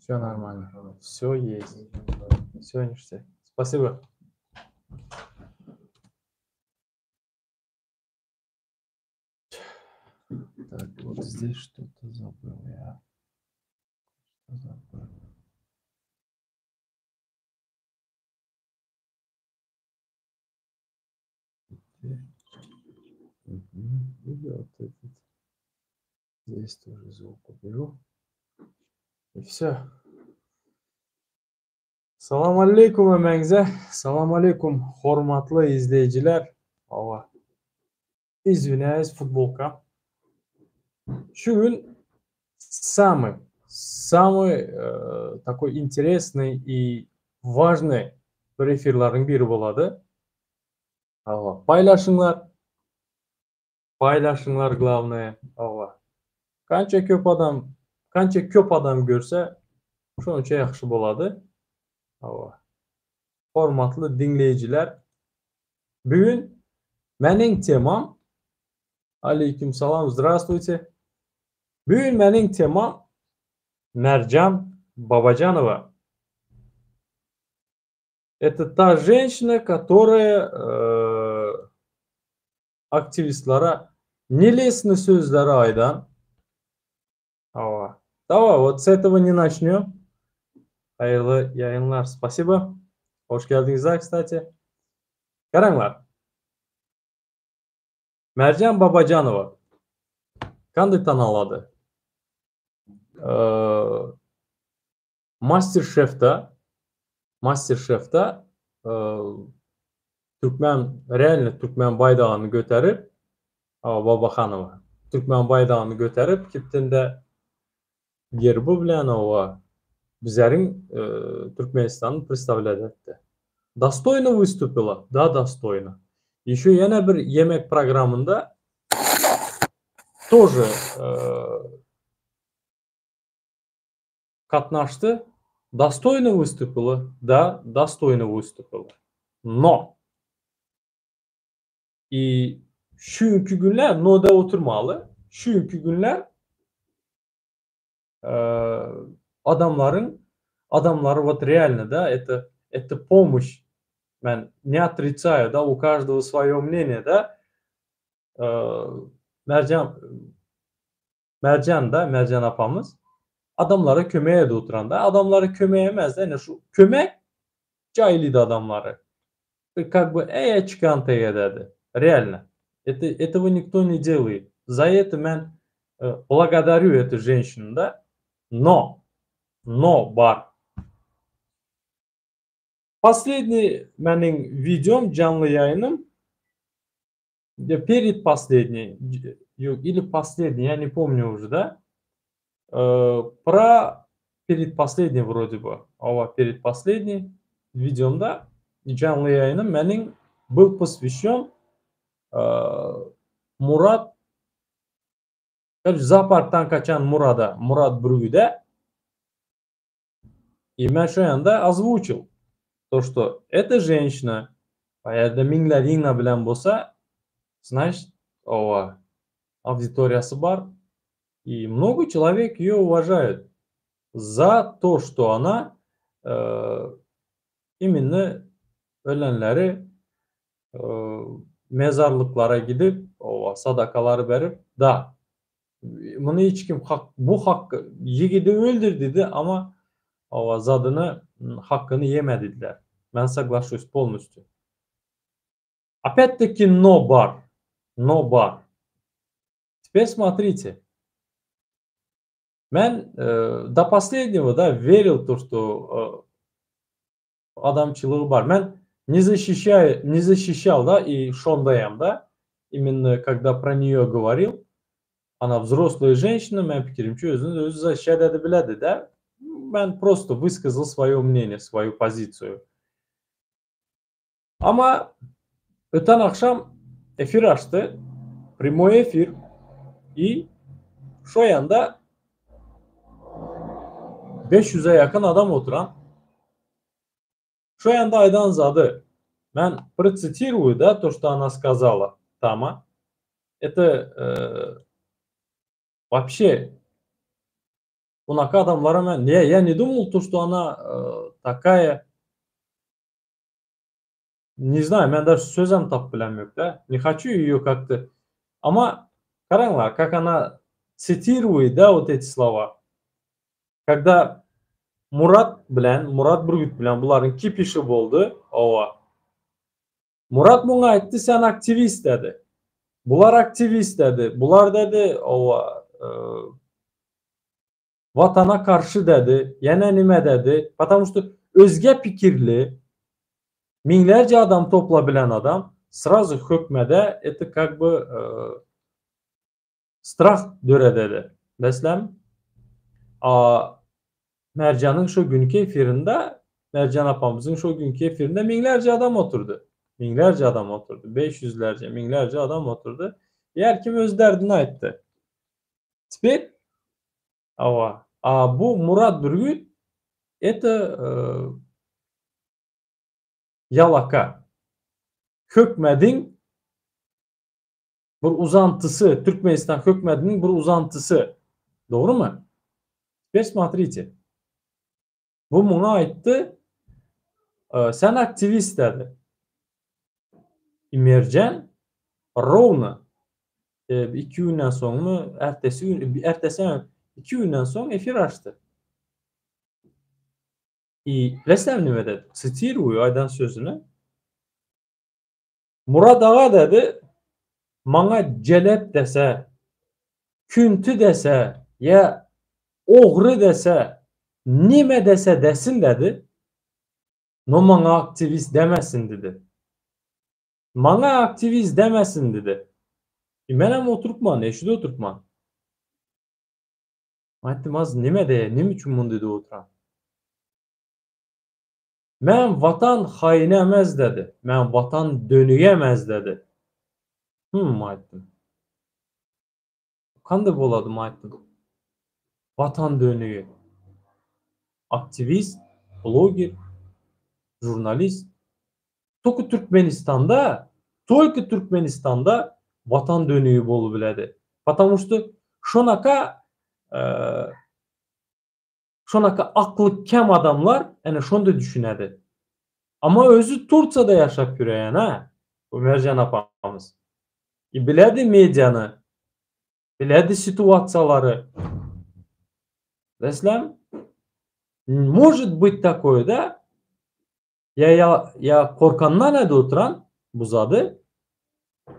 Все нормально. Все есть. Все ништяк. Спасибо. Так, вот здесь что-то забыл я. Что забыл? И вот этот. Здесь тоже звук уберу. И все. Salam aleýkum hemmäňize. Salam aleýkum hormatly izleýjiler. Hawa. Извиняюсь, futbolka. Şu gün самый, самый э, такой интересный и важный bir efirleriň biri bolady. Hawa, paýlaşyňlar. Paýlaşyňlar glawnoe. Hawa. Kança köp adam, kança köp adam görse, şonça ýahşy bolady. Hawa. Hormatly diňleýjiler, bu gün meniň temam Aleýkim salam, zdravstvuyte. Bu gün meniň temam Merjan Babajanowa. Это та женщина, которая э, aktiwistlere nelesny sözleri aýdan. Hawa. Давай, вот с этого не начнем. Haýyrly ýaýynlar. Спасибо. Hoş geldiňizler, kстати. Garaňlar. Merjan Babajanowa kandy tanalady? Э, Master Chef'da Master Chef'da türkmen realno türkmen baýdagyny göterip Babahanowa türkmen baýdagyny göterip kiptinde gerbi bilen owa bizleriň Türkmenistany predstavlýat etdi. Dostojno wystupila? Da dostojno. Еще ýene bir ýemek programynda тоже gatnaşdy. Dostojno wystupila? Da, dostojno wystupila. No. I şu günki günler no-da oturmaly. Şu günki günler adamlaryň adamlary вот реально да это это помощь men не отрицаю да у каждого свое мнение да Merjan Merjan da Merjan apamyz adamlara kömek edip oturan da adamlara kömek emez ene şu kömek jaýlydy adamlary как бы eýe çykan tegededi реально это этого никто не делает за это men благодарю эту женщину да но но bar последний meniň wideom janly ýaýynym перед последний или последний я не помню уже да про перед последний вроде бы hawa перед последний wideomda janly ýaýynym meniň был посвящен Murat zooparkdan gaçan Murada Murat Bürgüde и men şo ýanda озвучил то что эта женщина eger-de müňläp bilen bolsa значит hawa auditoriýasy bar и много человек ее уважают за то что она э, именно ölenleri mezarlyklara gidip hawa sadakalary berip da muny hiç kim hak bu hakky ýigidi öldürdidi ama hawa zadyny hakkyny ýemedidiler men соглашусь полностью опять-таки но bar но bar теперь смотрите men э, до последнего да верил то что э, adamçylygy bar men не защищаю не защищал да и şondaýam да именно когда про нее говорил она взрослая женщина men pikirimçe özüni özi защищать edip biledi да men просто высказал свое мнение свою позицию ama öten agşam efir açdy прямой эфир и şo ýanda 500'e ýakyn adam oturan şo ýanda aýdan zady men процитирую да то что она сказала тама это э, вообще. Onaka adamlara men ne я не думал то что она такая не знаю men даже sözem tapyp bilemok-da. Не хочу ее как-то amma garaňlar как она цитирует да вот эти слова. Когда Murat bilen Murat Bürgüt bilen bularyň kipişi boldy owa. Murat muňa aýtdy sen aktiwist dedi. Bular aktiwist dedi. Bular dedi owa Watana garşy dedi, ýene nime dedi. Потому что özge pikirli müňlerçe adam topla bilen adam srazu hökmede это как бы strah dörededi. Meselem, a Merjanyň şo günki efirinde, Merjan apamyzyň şo günki efirinde müňlerçe adam oturdy. Müňlerçe adam oturdy. Beş ýüzlerçe, müňlerçe adam oturdy. Her kim öz derdini aýtdy. Teper hawa, a bu Murat Bürgüt это ýalaka. Hökmediň bir uzantysy, Türkmenistan hökmediniň bir uzantysy. Dogrumy? Teper смотрите. Bu muňa aýtdy, sen aktiwist dedi. Merjen rovno 2 günden soňmy, ertesi gün, ertesi 2 günden soň efir açdy. I bilesem nime dedi? Цитирую aýdan sözüni. Murat aga dedi, maňa jelep dese, künti dese, ýa ogry dese, nime dese desin dedi. No maňa aktiwist demesin dedi. Maňa aktiwist demesin dedi. E menem oturtman, eşide oturtman. Aýtdym az nime de, nime üçin muny dedi oturan. Men watan haýyny emez dedi. Men watan dönügi emez dedi. Hım aýtdym. Kanday boladym aýtdym. Watan dönügi. Aktiwist, bloger, žurnalist. Только Türkmenistanda, только Türkmenistanda watan dönügi bolup biledi. Потому что şonaka şonaka akly kem adamlar ene şonda düşünedi. Amma özi Tursiýada ýaşap ýöreýän ha. Bu Merjan apamyz. E biledi mediany. Biledi situasiýalary. Meselem, может быть такое да? Ýa ýa ýa korkandan edi oturan bu zady.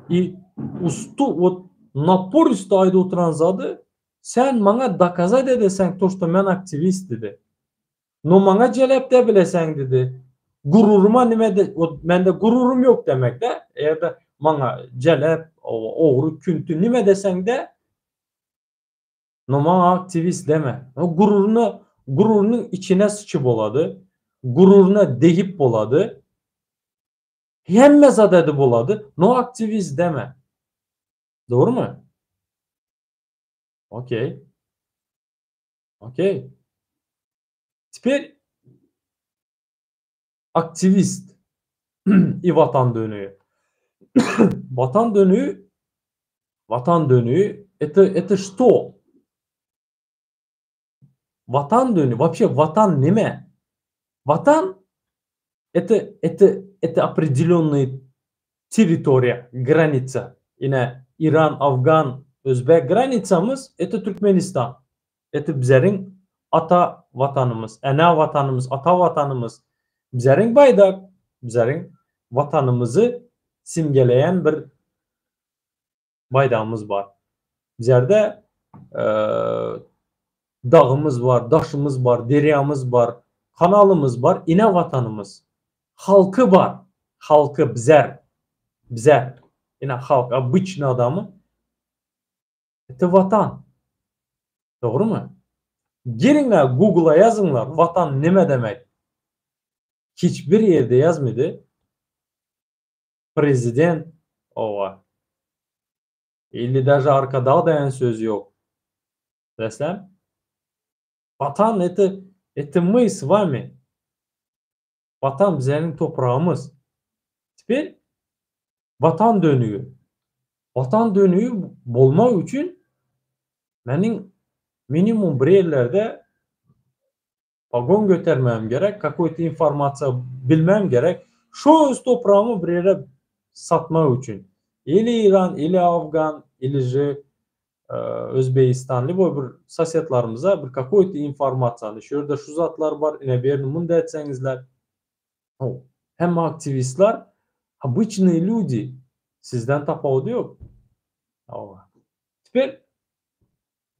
I ustu вот напористо aýdyp oturan zady sen maňa доказать edeseň то что men aktiwist dedi. No maňa jelep de bileseň dedi. Gururyma nime de вот mende gururym ýok demek de. Eger-de maňa jelep, ogry, künti nime deseň de no maňa aktiwist deme. O gururyna gururynyň içine sıçyp bolady. Gururyna degip bolady. Hemme zat edip bolady. No aktiwist deme. Dogrumy? Okey. Okey. Теперь aktiwist i watan dönügi. Watan dönügi watan dönügi это что? Watan dönügi, вообще watan nime? Watan это определенная территория, граница. Ine Iran, Afgan, Özbek granicamyz это Türkmenistan. Это bizleriň ata watanymyz, ene watanymyz, ata watanymyz. Bizleriň baýdak, bizleriň watanymyzy simgeleýän bir baýdagymyz bar. Bizlerde dagymyz bar, daşymyz bar, derýamyz bar, kanalymyz bar, ine watanymyz. Halky bar. Halky bizler. Bizler. Ine halk, обычный adamy. Это watan. Dogrumy? Giriňler Google'a ýazyňlar watan nime demek. Hiç bir ýerde ýazmady. Prezident owa. Ili даже arkadag diýen söz ýok. Bilesem? Watan это мы с вами. Watan bizleriň topragymyz. Теперь watan dönügi. Watan dönügi bolmak üçin meniň Minimum bir ýerlerde pogon götermegim gerek, kakoý-to informasiýa bilmem gerek. Şo öz topragymy bir ýere satmak üçin. Ili Iran, ili Afgan, ili je Özbegistan, lýuboý bir sosedlarymyza bir kakoý-to informasiýany, şu ýerde şu zatlar bar, ine bu ýerini munda etseňizler. Hemme aktiwistler obyçnyý lýudi, sizden tapawudy ýok. Hawa. Teper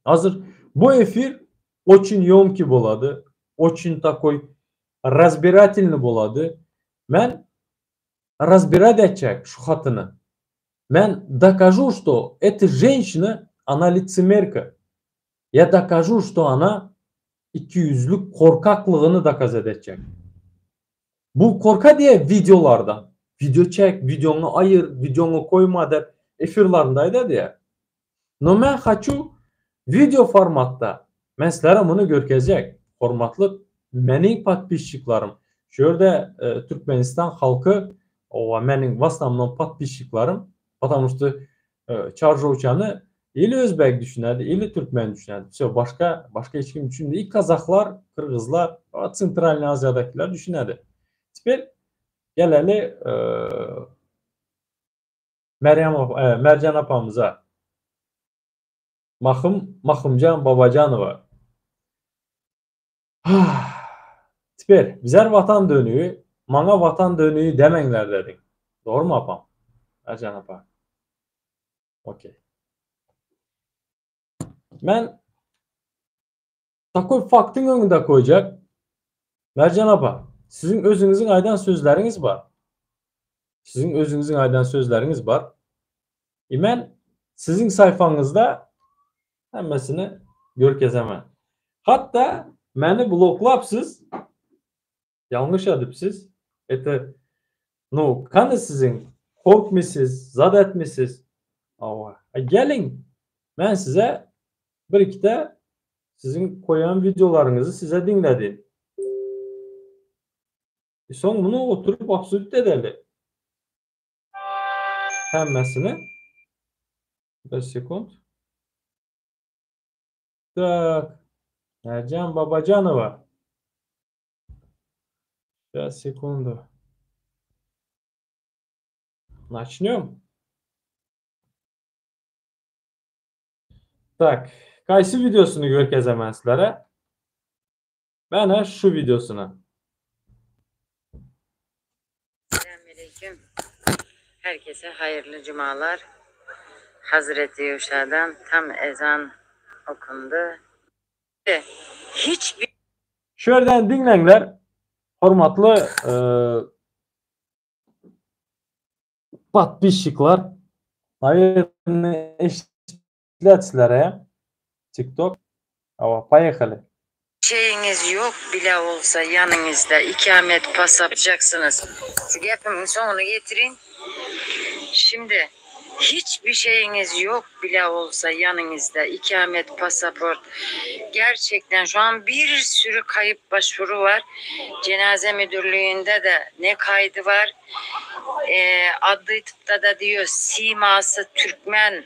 hazir bu efir oçin ýomkiý bolady, oçin takoý razbiratelnyý bolady. Men razbirat etjek şu hatyny. Men dokažu, što eta ženşina, ona licemerka. Ýa dokažu, što ona ikiýüzlük korkaklygyny dokazat etjek. Bu korka diýe wideolardan. Wideo çek, wideoňy aýyr, wideoňy koýma dep efirlarynda aýda diýe. No men haçu wideo formatda men sizlere muny görkezjek. Hormatly meniň podpisçiklarym. Şu ýerde Türkmenistan halky owa meniň w osnownom podpisçiklarym, потому что Çarjowçany ili özbek düşünedi, ili türkmen düşünedi. Wsё, başga, başga hiç kim düşünmedi. I kazahlar, kyrgyzlar, Tsentralnyý Aziýadakiler düşünedi. Teper geleli Meryem, Merjan apamyza. Mahym, Mahymjan Babajanowa. Teper, bizler watan dönügi, maňa watan dönügi demeňler dediň. Dogrumy apam? Merjan apa. Okey. Men takoý faktyň öňünde koýjak. Merjan apa, siziň özüňiziň aýdan sözleriňiz bar. Siziň özüňiziň aýdan sözleriňiz bar. E men siziň saýfaňyzda hemmesini görkezemen. Hatda meni bloklapsyz, ýalňyş edipsiz. Это nu, kany siziň korkmysyz, zat etmisiz. Hawa. Geliň, men size bir ikide siziň koýan wideolaryňyzy size diňledim. Soň muny oturyp obsudit edeli. Hemmesini. Bir sekund. Tak. Merjan Babajanowa. Сейчас, sekundu. Начнем. Tak. Kaýsy wideosyny görkezemen sizlere? Mena şu wideosyny. Selamünaleyküm. Herkese hayırlı cumalar. Hazreti Yuşa'dan tam ezan okundu. Hiçbir Şu ýerden diňleňler, hormatly podpisçikler. Nawerno eşidiler sizlere TikTok. Hawa, poýehali. Şeyiniz ýok bile bolsa ýanyňyzda ikamet pasajaksynız. Şu gepimiň soňuny getirin. Şimdi hiç bir şeyiniz yok bile olsa yanınızda ikamet, pasaport. Gerçekten şu an bir sürü kayıp başvuru var. Cenaze müdürlüğünde de ne kaydı var. E, adli tıpta da diyor siması Türkmen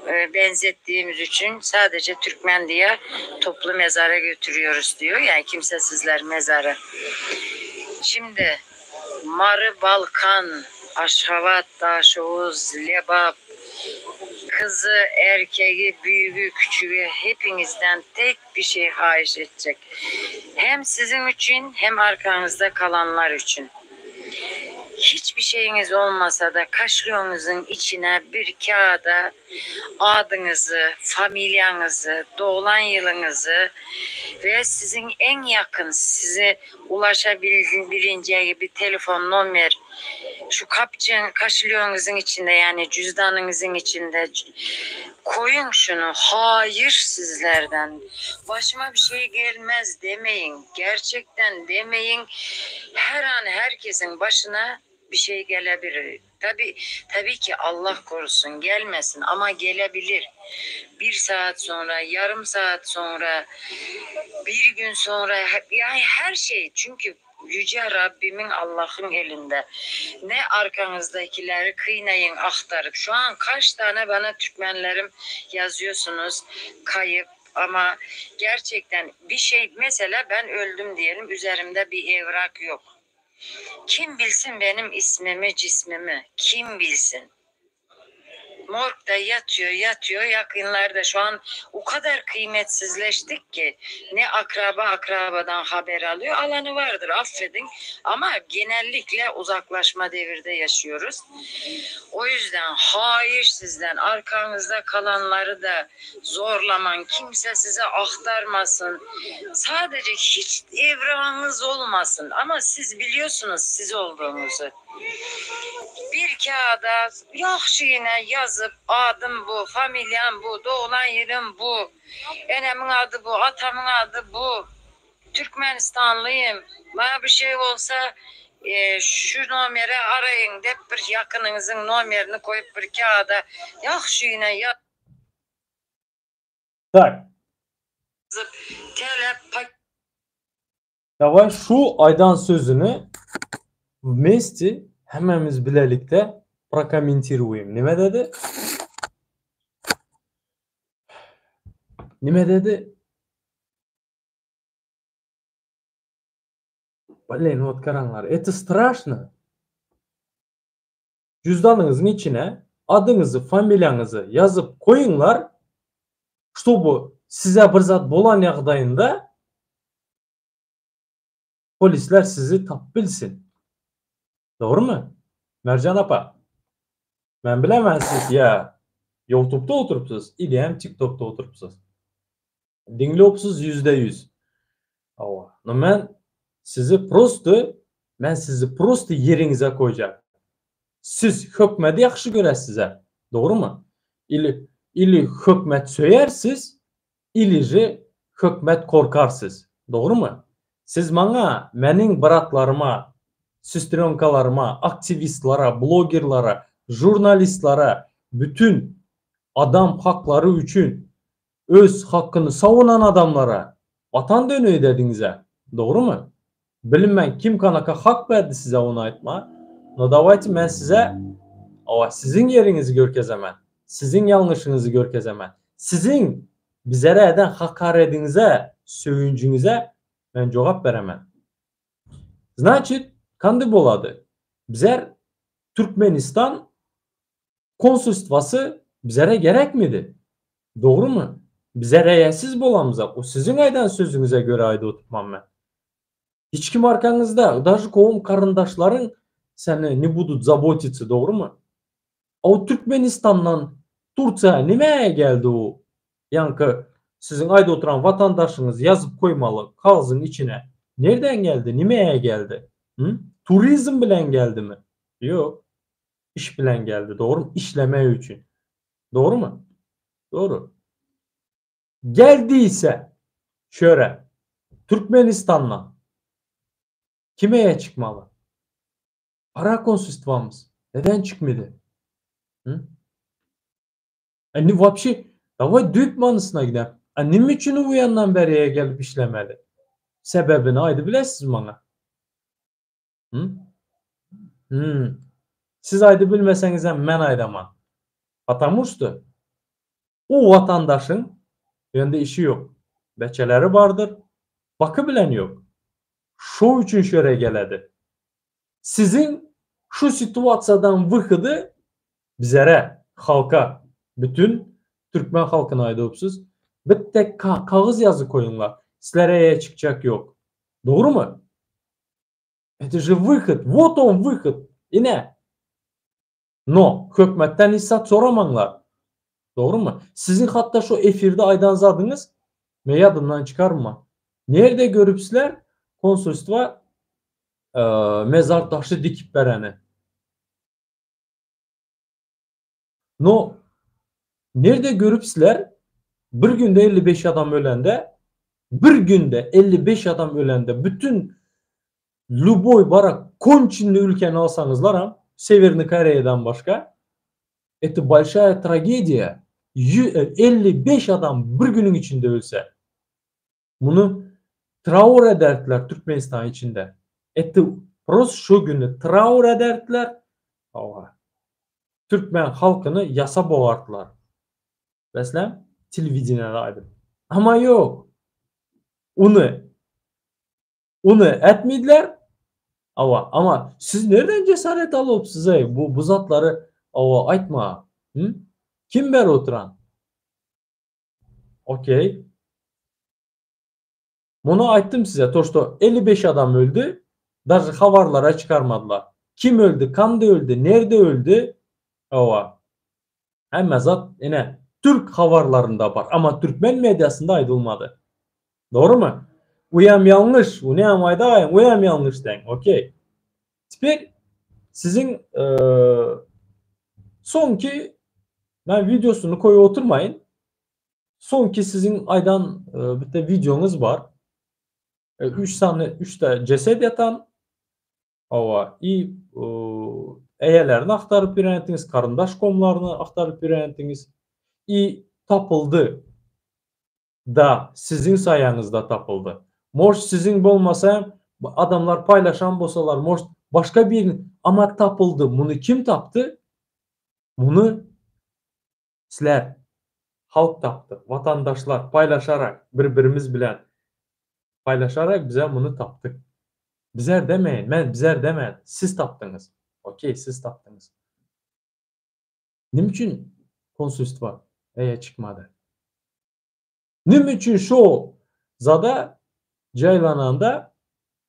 e, benzettiğimiz için sadece Türkmen diye toplu mezara götürüyoruz diyor. Yani kimsesizler mezarı. Şimdi Mary, Balkan, Aşgabat, Daşoguz, Lebap, kızı, erkeği, büyüğü, küçüğü hepinizden tek bir şey hayiş etjek. Hem siziň üçin, hem arkaňyzda kalanlar üçin. Hiçbir şeyiňiz olmasa-da kaşlýoňyzyň içine bir kağıda adyňyzy, familiýaňyzy, doglan ýylyňyzy we siziň eň ýakyn size ulaşabilinjegi bir telefon nomer şu kapçyň kaşilýoňyzyň içinde ýagny jüzdanyňyzyň içinde koýuň şuny haýyş sizlerden başyma bir şey gelmez demeýiň gerçekten demeýiň her an herkesiň başyna bir şey gelebilir. Tabi, tabii ki Allah korusun gelmesin ama gelebilir. Bir saat sonra, yarım saat sonra, bir gün sonra yani her şey çünkü Yüce Rabbimin Allah'ın elinde. Ne arkanızdakileri kıynayın aktarıp. Şu an kaç tane bana Türkmenlerim yazıyorsunuz kayıp. Ama gerçekten bir şey mesela ben öldüm diyelim üzerimde bir evrak yok. Kim bilsin benim ismimi cismimi kim bilsin. Morgda yatıyor yatıyor yakınlarda şu an o kadar kıymetsizleştik ki ne akraba akrabadan haber alıyor alanı vardır affedin ama genellikle uzaklaşma devirde yaşıyoruz. O yüzden hayır sizden arkanızda kalanları da zorlaman kimse size aktarmasın. Sadece hiç evrağınız olmasın ama siz biliyorsunuz siz olduğunuzu. Bir kağıda yaxşı yine yazıp adım bu, familyam bu, doğulan yerim bu, enemin adı bu, atamın adı bu, Türkmenistanlıyım. Bana bir şey olsa e, şu nomere arayın dep bir yakınınızın nomerini koyup bir kağıda yaxşı yine yazıp Tak. tele pak Daway şu aýdan sözüni wmesti hemmämiz bilelikde prokommentiruýem. Nime dedi? Nime dedi? Blin, wot garaňlar, это страшно. Jüzdanyňyzyň içine adyňyzy, familiýaňyzy ýazyp goýuňlar, ştoby size bir zat bolan ýagdaýynda polisler sizi tapyp bilsin. Dogrymy? Merjan apa. Men bilemen siz ýa Youtubda oturypsyz, ili hem TikTokda oturypsyz. Diňläpsiz 100%. Hawa. No men sizi prosto men sizi prosto ýeriňize goýjak. Siz hökmedi ýagşy göresiz-ä. Dogrymy? Ili ili hökmet söýersiz, ili же hökmet korkarsyz. Dogrymy? Siz maňa, meniň bratlaryma, sestrýonkalaryma, aktiwistlara, blogerlara, žurnalistlara, bütün adam haklary üçin öz hakyny sawunan adamlara watan dönügi dediňiz-ä. Dogrymy? Bilinmän kim kanaka hak berdi size ony aýtma. No dawayte men size awa siziň ýeriňizi görkezemen. Siziň ýalňyşyňyzy görkezemen. Siziň bizere eden hakarediňize, sögünjiňize men jogap beremen. Znaçit kandy bolady? Bizer Türkmenistan konsulstwasy bizere gerekmidi? Dogrymy? Bize reýesiz bolamyzak. O siziň aýdan sözüňize görä aýdyp oturman men. Hiç kim arkaňyzda, daže kowum garyndaşlaryň seni ne budut zabotici, dogrymy? A o Türkmenistandan Tursiýa nimäge geldi o ýaňky siziň aýdyp oturan watandaşyňyz ýazyp goýmaly kagyzyň içine. Nirden geldi, nimäge geldi? Hü? Turizm bilen geldimi? Ýok. Iş bilen geldi, dogrymy? Işlemek üçin. Dogrymy? Dogry. Geldiyse şöre Türkmenistandan kime çykmaly? Para konsulstwamyz neden çykmady? Hı? Indi wapşe daway düýp manysyna gidem. A nime üçin u ýandan beriýe gelip işlemeli? Sebäbini aýdyp bilersiz maňa? Hı? Hmm. Siz aýdyp bilmeseňizem men aýdaman. Потому что o watandaşyň ýönde işi ýok. Beçeleri bardyr, baky bilen ýok. Şo üçin şöre geledi. Siziň şu situasiýadan wyhody bizere, halka, bütün türkmen halkyna aýdypsyz. Bitte kagyz ýazyp goýuňlar. Sizlere eýe çykjak ýok. Dogrymy? Это же выход. Вот он выход. Ine. No, hökmetden hiç zat soramaňlar. Dogrymy? Siziň hatda şu efirde aýdan zadyňyz men ýadymdan çykarma. Nirde görüpsizler konsulstwa e, mezar daşy dikip bereni? No, nirde görüpsizler bir günde 55 adam ölende bir günde 55 adam ölende bütün Lüboý bara konçinli ülkäni alsaňyzlaram, Sewerny Koreýadan başga, это большая tragediýa. 55 adam bir günüň içinde ölse. Muny traur ederdiler Türkmenistan içinde. Это prost şu günü traur ederdiler. Hawa. Türkmen halkyny ýasa bogardylar. Meselem, telewideniýede aýdyp. Amma ýok. Uny Uny etmediler. Awa, ama siz nereden cesaret alyp size bu bu zatlary awa aýtma? Hı? Kim ber oturan? Okey. Muny aýtdym size, to что 55 adam öldi, daže habarlara çykarmadylar. Kim öldi, kanda öldi, nerde öldi? Awa. Hemme zat ine türk habarlarynda bar, amma türkmen mediasynda aýdylmady. Dogrymy? Uýam ýalňyş, unam aýdaýyň, uýam ýalňyş deň. Okey. Teper siziň soňky men wideosyny koýup oturmaýyn. Soňky siziň aýdan bitte wideoňyz bar. 3 sany 3 de ceset ýatan Hawa, i eýelerini agtaryp ýörendiňiz, garyndaş gomlaryny agtaryp ýörendiňiz. I tapyldy. Da, siziň saýaňyzda tapyldy. Может, siziň bolmasa hem, adamlar paýlaşan bolsalar, может, başga biriniň, amma tapyldy. Muny kim tapdy? Muny sizler, halk tapdy. Watandaşlar paýlaşarak, bir-birimiz bilen paýlaşarak bize muny tapdyk. Bizler demeýin, men bizler demän, siz tapdyňyz. Okey, siz tapdyňyz. Nime üçin konsulstwa eýe çykmady? Nime üçin şo zada jaýlananda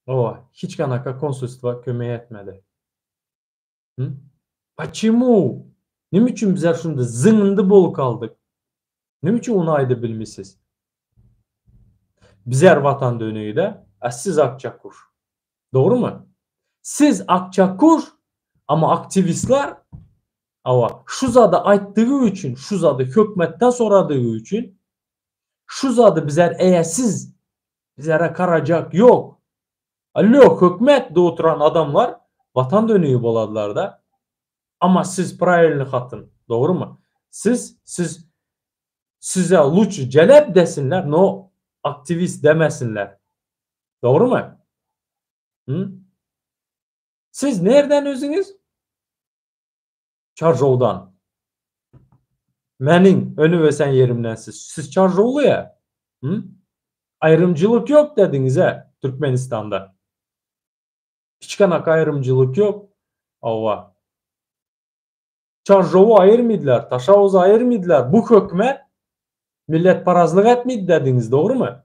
owa hiç kanaka konsulstwa kömek etmedi? Hı? Почему? Nime üçin bizler şunda zyňyndy bolup galdyk? Nime üçin ony aýdyp bilmisiz? Bizler watan dönügi-de, a siz akça kuş. Dogrymy? Siz akça kuş, amma aktiwistler awa şu zady aýtdygy üçin, şu zady hökmetden soradygy üçin, şu zady bizler eýesiz, bizlere karajak ýok. Allo, hökmet de oturan adamlar watan dönügi boladylar-da. Amma siz pravilny hatyn, dogrymy? Siz, siz size luçy jelep desinler, no aktiwist demesinler. Dogrymy? Hı? Siz nerden özüňiz? Çarjowdan. Meniň önüp ösen ýerimden siz. Siz Çarjowly ýa? Hı? Aýrymçylyk ýok dediňiz-ä Türkmenistanda. Hiç kanaka aýrymçylyk ýok. Hawa. Çarjowy aýyrmydylar, Taşauzy aýyrmydylar. Bu hökümet milletparazlyk etmedi dediňiz, dogrymy?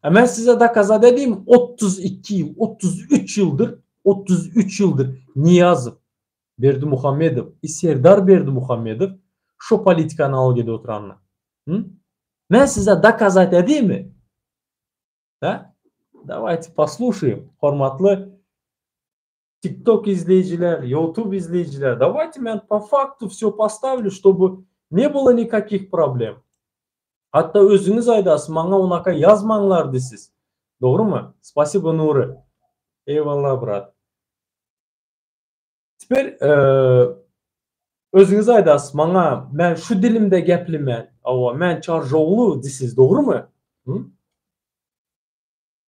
A men size dokazat edeyim, 32 ýyl, 33 ýyldyr, 33 ýyldyr Nyýazow, Berdimuhamedow i Serdar Berdimuhamedow şo politikany alyp gidip oturanyny. Hı? Men size dokazat edeyimi? Da? Dawayte poslushaýym, hormatly TikTok izleýjiler, YouTube izleýjiler, dawayte men po faktu vse postavlyu, ştoby ne bylo nikakih problem. Hatda özüňiz aýdasy, maňa unaka ýazmaňlar diýsiz. Dogrymy? Spasibo Nury. Eýwallah brat. Teper özüňiz aýdasy, maňa men şu dilimde geplemen, hawa, men çarjowly diýsiz, dogrymy?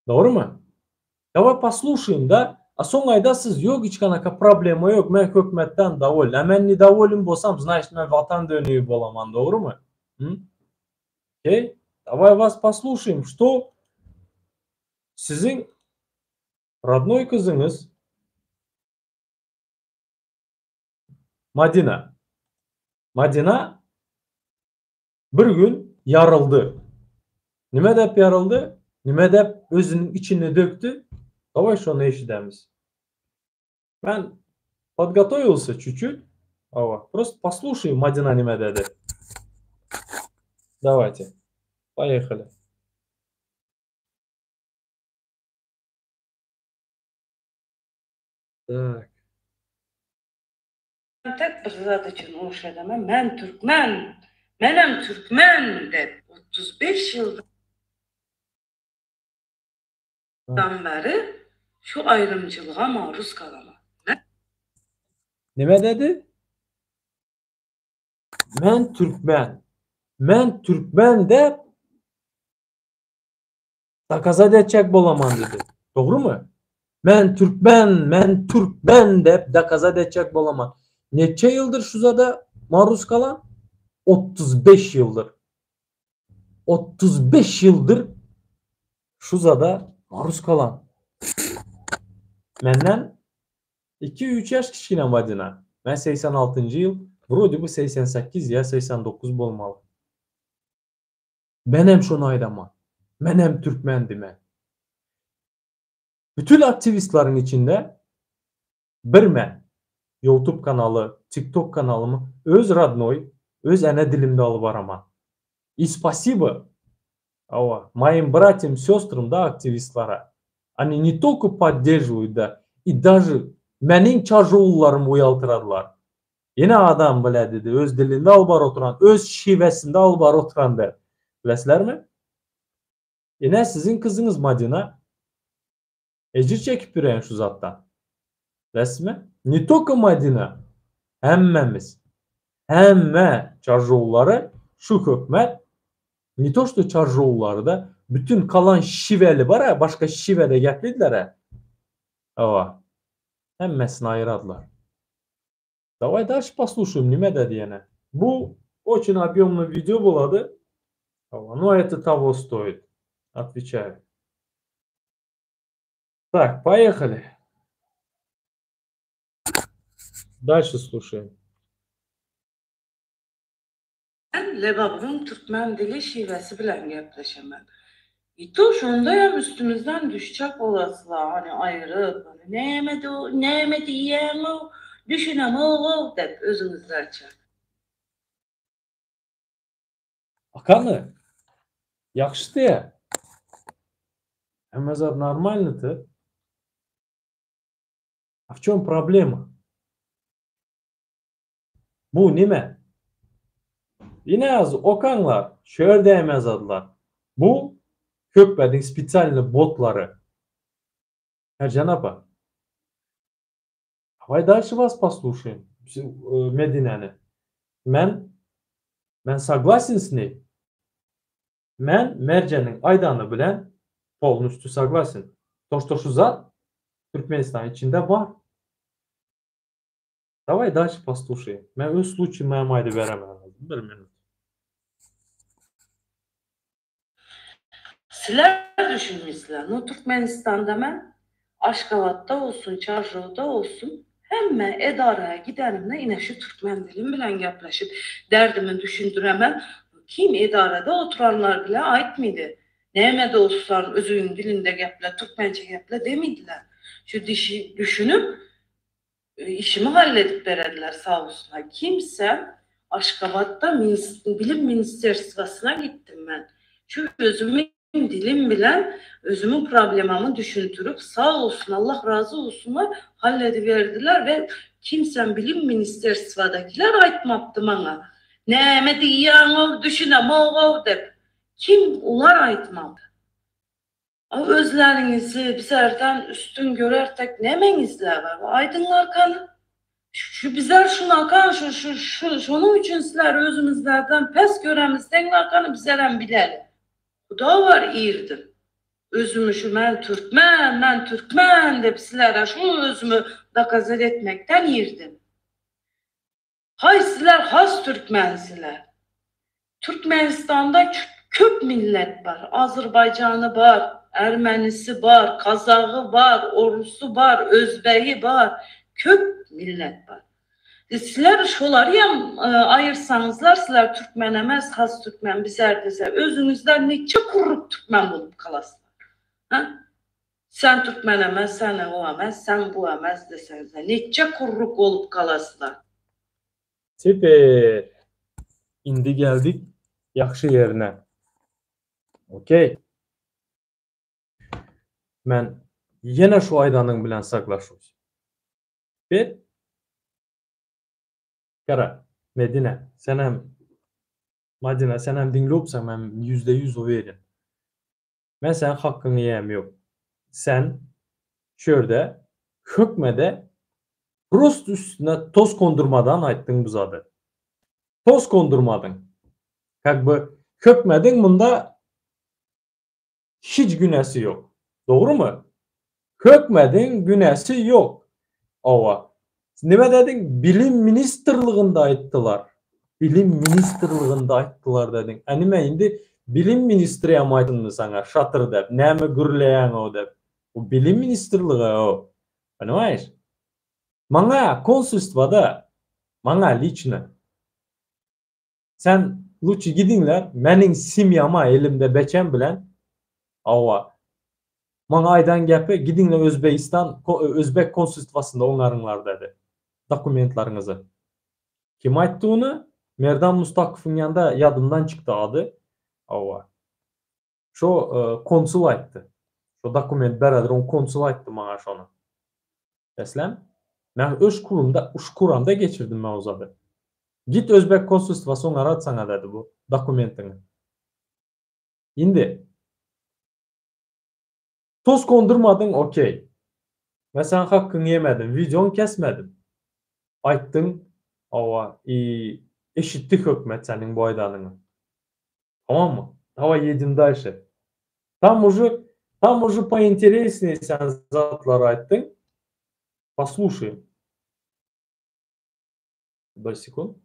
Dogrymy? Daway poslushaýym da. A soň aýdassyz ýok hiç kanaka problema ýok men hökmetden dowoln. A men nedowoln bolsam znaçt men watan dönügi bolaman dogrymy? Hum? Okey? Daway was poslushaýym što siziň rodnoý kyzyňyz Madina. Madina Bir gün ýaryldy. Nime dep ýaryldy? Nime dep özüniň içini dökdi? Daway şony eşidemiz. Men podgotovilsa çüçük. Awa, prosto poslushaý Madina nime dedi. Dawayte. Poýehali. Tak. Tek bir zat üçin uruş edemem, men türkmen, menem türkmen dep 35 ýyldan bäri şu aýrymçylyga maruz galaman. Nime dedi? Men türkmen. Men türkmen dep Dokazat etjek bolaman diýdi. Dogrymy? Men türkmen, men türkmen dep dokazat etjek bolaman. Neçe ýyldyr şu zada maruz galan? 35 ýyldyr. 35 ýyldyr şu zada maruz kalan. Menden 2-3 ýaş kiçgine Madina. Men 86-njy ýyl, wrode by 88 ýa 89 bolmaly. Menem şony aýdaman. Menem türkmen dimen. Bütün aktiwistleriň içinde bir men Youtube kanaly, TikTok kanalymy öz rodnoý, öz ene dilimde alyp baraman. I spasibo, hawa, moim bratyam, sestram da aktiwistlara. Oni ne tolko podderžiwayut da i daže meniň çažowullarymy uýaltyradylar. Ýene adam bile dedi, öz dilinde alyp baryp oturan, öz şiwesinde alyp baryp oturan dep. Bilesizlermi? Ine siziň kyzyňyz Madina ejir çekip ýören şu zatdan. Bilesizmi? Ne tolko Madina, hemmemiz, hemme çarjowlary şu hökmet, ne to što çarjowlary da, bütün kalan şiweli bar-a, başga şiwede geplidiler-ä. Hawa. Hemmesini aýyradylar. Daway dalşe poslushaýym nime dedi ýene. Bu oçin obýomnyý wideo bolady. Hawa, no eto togo stoit. Otweçaýu. Tak, poýehali. Dalşe slushaýym. Men Lebabyň türkmen dili şiwesi bilen gepleşemen. I to şondaýam üstümizden düşjek bolasla hany aýryp hany näme näme diýýäňow düşünemogow dep özüňizlerçe. Akany, ýagşy diýä. Hemme zat normalnyty. A w çom problema? Bu nime? Ine az okaňlar, şu ýerde hem ýazadylar. Bu hökmediň spesialny botlary. Merjen apa. Daway dalşe was poslushaýym. Medinäni. Men men soglasin s ney. Men Merjeniň aýdany bilen polnustyu soglasin. To što şu zat Türkmenistan içinde bar. Daway dalşe poslushaýym. Men öz sluçaýymy hem aýdyberemen. Bir minut. Sizler düşünmişsizler. No Türkmenistanda men Aşgabatda bolsun, Çarjowda bolsun hemme edaraya gidenimde ine şu türkmen dilim bilen gepleşip derdimi düşündiremen. Kim edarada oturanlar bile aýtmydy. Näme dostlar özüň dilinde geple, türkmençe geple demediler. Şu dişi düşünüp Işimi halledip bererler sag bolsunlar. Kimse Aşgabatda bilim ministerstwasyna gitdim men. Şu özümiň dilim bilen özümiň problemamy düşündirip sag bolsun Allah razy bolsunlar hallediberdiler we kimsem bilim ministerstwadakiler aýtmapdy maňa näme diýýäňow düşünemogow dep kim ular aýtmapdy. A özleriňizi bizerden üstün görertek nemeňizler bar? Aýdyňlar kany. Şu bizler şunakan şu şu şu şonuň üçin sizler özümizlerden pes göremiz deňler kany bizerem bileli. Huda bar irdim. Özümi şu men türkmen men türkmen dep sizlere şu özümi dokazat etmekden irdim. Haý sizler has türkmensiler. Türkmenistanda köp millet bar. Azerbaycanı bar, Ermenisi bar, Kazağı bar, Orusu bar, Özbeği bar. Köp millet bar. E, sizler şolarıyam e, ayırsanızlar sizler Türkmen emez, has Türkmen bizler dese özünüzden neçe kurup Türkmen bolup kalaslar. Ha? Sen Türkmen emez, sen o emez, sen bu emez deseňizler neçe kurruk bolup galaslar. Teper indi geldik ýagşy ýerine. Okey. Men ýene şu aýdanyň bilen saglaşuş. Teper Gara, Medine, senem Madina senem diňläpsiň men 100% uweren. Men seň hakkyňy iýem ýok. Sen şu ýerde hökmede prost üstüne toz kondurmadan aýtdyň bu zady. Toz kondurmadyň. Kak by hökmediň munda hiç günäsi ýok. Dogrymy? Hökmediň günäsi ýok. Hawa. Nime dediň? Bilim ministrliginde aýtdylar. Bilim ministrliginde aýtdylar dediň. A nime indi? Bilim ministrem aýtyndy saňa şatyr dep, näme gürleýäňow dep. Bu bilim ministrligi-ow. Ponimaýeş? Maňa konsulstwada, maňa liçno Sen luçi gidiňler, meniň semýama elimde beçem bilen, hawa, maňa aýdan gepi gidiňler Özbegistan, özbek konsulstwasynda oňaryňlar dedi. Dokumentlaryňyzy. Kim aýtdy ony? Merdan Mustakowyň ýanynda ýadymdan çykdy ady. Hawa. Şo konsul aýtdy. Şo dokument beredir, oň konsul aýtdy maňa şony. Eslem, men öş kurumda, uş kuranda geçirdim men o zady. Git özbek konsulstwasy oňarat saňa dedi bu dokumentiňi. Indi Toz kondurmadyň okey. Men seň hakkyňy ýemedim, wideoňy kesmedim. Aýtdyň, hawa, i eşitdi hökümet seniň bu aýdanyňy. Tamammy? Daway ýedim dalşe. Tam уже, tam уже pointeresnee sen zatlar aýtdyň. Poslushaýyn. Bir sekund.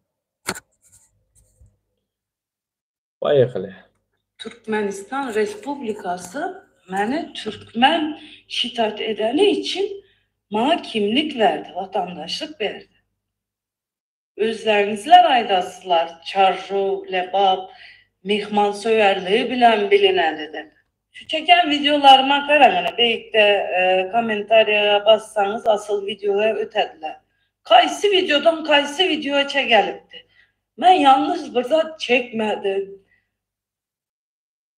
Poýehali. Türkmenistan Respublikasy meni türkmen şitat edeni üçin maňa kimlik berdi, watandaşlyk berdi. Özleriňizler aýdasyzlar, Çarjow, Lebap myhmansöýerligi bilen bilinedi dep. Şu çeken wideolaryma garaň ine beýikde kommentariýa bassaňyz asyl wideoya ötediler. Kaýsy wideodan kaýsy wideoça gelipdi. Men ýalňyş bir zat çekmedim.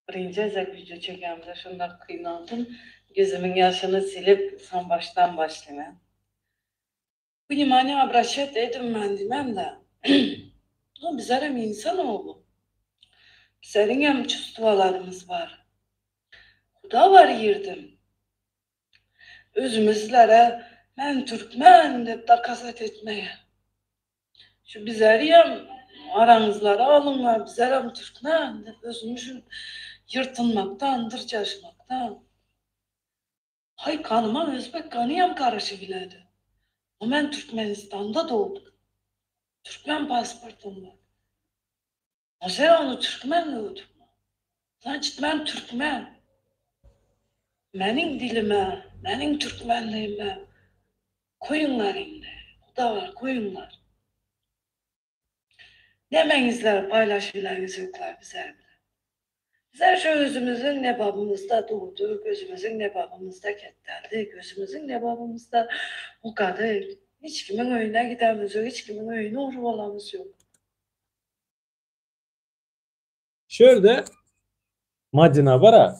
Birinji gezek wideo çekenimde şundak kynaldym. Gözümiň ýaşyny silip soň başdan başlaýan. Wnimaniýa obraşat ediň men diýmem-de. No bizlerem insan ogly. Bizleriňem çustwalarymyz bar. Huda bar ýerden. Özümizlere men türkmen dep dokazat etmeye. Şu bizlerem araňyzlara alyňlar bizlerem türkmen dep özümi şu ýyrtynmakdan, dyrjaşmakdan. Haý ganyma özbek ganyam garyşybiledi. No men Türkmenistanda dogdum. Türkmen pasportym bar. No sen ony türkmen dogdum. Значит men türkmen. Meniň dilime, meniň türkmenligime koýuňlar indi. Huda bar koýuňlar. Nemeňizler paýlaşybileňiz ýoklar bizler bilen. Bizler şu özümiziň Lebabymyzda dogduk, özümiziň Lebabymyzda ketdeldik, özümiziň Lebabymyzda okadyk. Hiç kimiň öýüne gidenimiz ýok, hiç kimiň öýüni urup alamyz ýok. Şu ýerde Madina bar-a.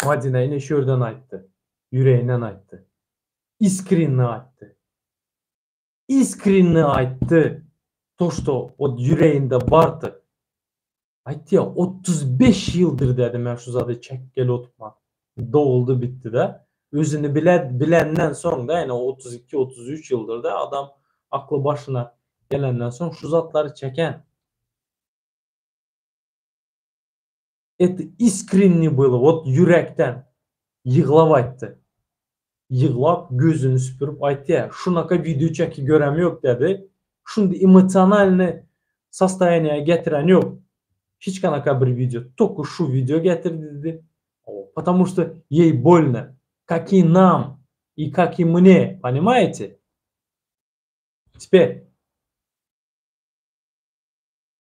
Madina ine şu ýerden aýtdy. Ýüreginden aýtdy. Iskrinni aýtdy. Iskrinni aýtdy. To što ot ýüreginde bardy. Aýtdy ýa 35 ýyldyr dedi men şu zady çekgeli oturman. Doguldy bitdi de. Özüni bile bilenden soň da ýani 32 33 ýyldyr da adam akly başyna gelenden soň şu zatlary çeken. Это iskrinni bylo, wot ýürekden ýyglap aýtdy. Ýyglap, gözüni süpürip aýtdy, şunaka wideo çeki görem ýok dedi. Şunda emosionalny sostoýaniýa getiren ýok. Hiç kanaka bir wideo, tolko şu wideo getirdi dedi. Потому что ей больно, как и нам, и как и мне, понимаете? Теперь